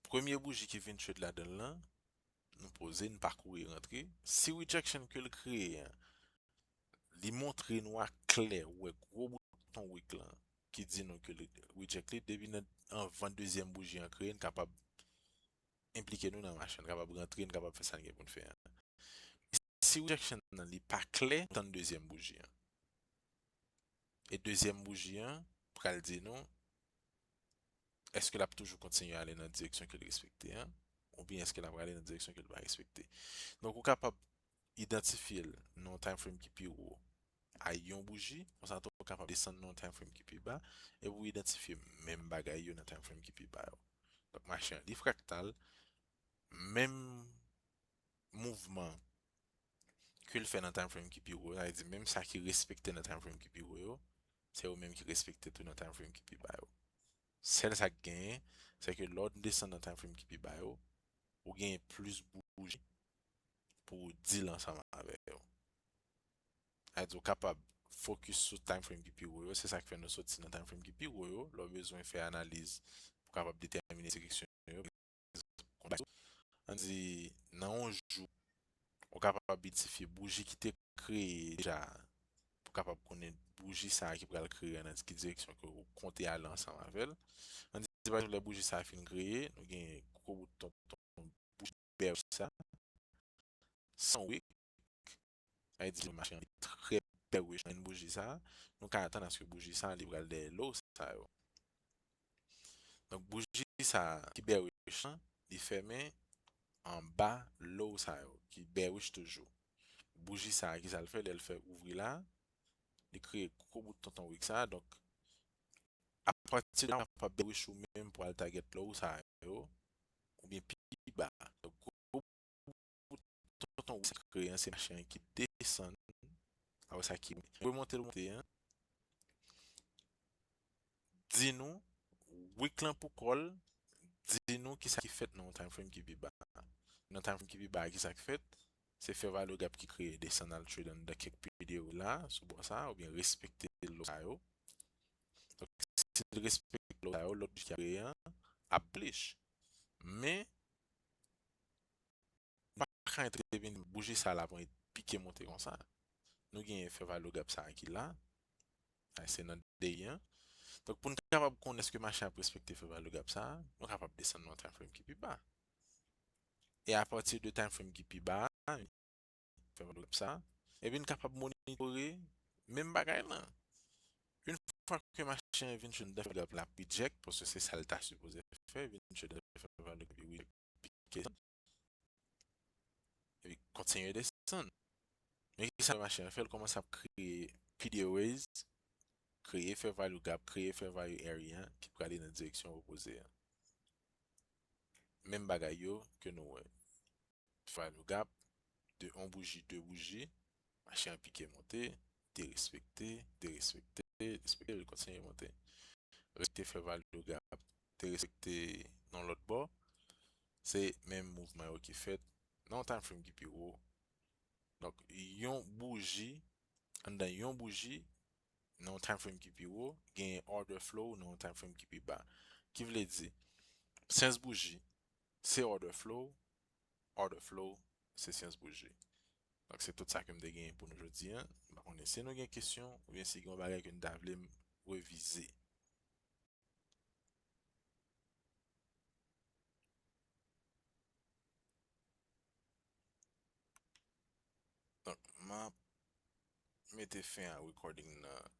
Premye bouji ki vin trade ladan l lan, nou poze, n pa kouri rantre. Si rejection ke l kreye an, li montre nou aklè, ou wè gwo bouton wick lan, ki di nou ke li reject li, depi nan anvan dezyèm bouji an kreye, n kapab enplike nou nan mache an, n kapab rantre, n kapab fè sa n gen pou n fè an. Si rejection nan li pa klè, tann dezyèm bouji an. E dezyèm bouji an pral di nou, èske l ap toujou kontinye ale nan direksyon ke l respekte an, oubyen èske l ap ale nan direksyon ke l pa respekte. Donk, ou kapab idantifye l nan yon time frame ki pi wo a yon bouji, konsa tou ou kapab desann nan yon time frame ki pi ba, epi ou idantifye menm bagay yo nan time frame ki pi ba yo. Donk, mache an, li fraktal, menm mouvman ke l fè nan time frame ki pi wo, sa vle di menm sa ki respekte nan time frame ki pi wo yo, se yo menm ki respekte tou nan time frame ki pi ba yo. Sèl sa k genyen, se ke lè w desann nan time frame ki pi ba yo, ou genyen plis bouji pou w deal ansanm avè yo. Sa vle di w kapab focus sou time frame ki pi wo yo, se sa k fè nou soti nan time frame ki pi wo yo, lè w bezwen fè analiz pou w kapab detèmine direksyon yo. Ann di, nan yon jou, ou kapab idantifye bouji ki te kreye deja, pou w kapab konnen bouji sa a ki pral kreye an nan ki direksyon ke ou konte ale ansanm avè l. Ann di, pa egzanp, lè bouji sa a fin kreye, nou gen gwo bout tonton bouji bearish sa, san wick, sa vle di mache an li trè bearish nan bouji sa, nou ka atann aske bouji sa li pral dèyè low sa yo. Donk, bouji sa ki bearish lan, li fèmen anba low sa yo, ki bearish toujou. Bouji sa, kisa l fè? Lè l fè ouvri la, li kreye gwo bout tonton wick sa. Donk, apati de la, ou kapab bearish ou menm pou al target low sa yo, oubyen pi ba. Donk, gwo bout tonton wick sa kreye an, se mache an ki desann, apre sa ki remonte, l monte an. Di nou, wick lan pou kò l, di nou kisa ki fèt nan yon time frame ki pi ba. Nan time frame ki pi ba, kisa k fèt? Se fair value gap ki kreye, desann al trade anndan kèk P D O la, sou bò sa, oubyen respekte low sa yo. Donk, si l respekte low sa yo, lòt bouji ki ap kreye an ap bullish. Men, nou pa ka entèvini bouji sa la pran pike monte konsa. Nou gen fair value gap sa ki la. Sa se nan day an. Donk, pou n kapab konnen èske mache ap respekte fair value gap sa, nou kapab desann nan yon time frame ki pi ba. E apati de time frame ki pi ba, fair value gap sa, epi n kapab monitore menm bagay lan. Yon fwa ke mache an vin jwenn dan fair value gap la ap reject, paske se sa l ta sipoze fè, vin jwenn dan fair value gap ap reject, epi kontinye desann. Men ki sa mache an fè, l kòmanse ap kreye P D O As, kreye fair value gap, kreye fair value area ki prale nan direksyon opoze an. Menm bagay yo ke nou wè. Fair value gap, de yon bouji, de bouji, mache an pike monte, derespekte, derespekte, derespekte, li kontinye monte. Respekte fair value gap, derespekte nan lòt bò, se menm mouvman yo ki fèt nan yon time frame ki pi wo. Donk, yon bouji, anndan yon bouji, nan yon time frame ki pi wo, genyen order flow nan yon time frame ki pi ba. Ki vle di, syans bouji, se order flow, order flow, se syans bouji. Donk, se tout sa ke m te genyen pou nou jodi an. M pa konnen si nou gen kesyon, oubyen si gen yon bagay ke nou ta vle m revize. Donk, m ap mete fen a recording nan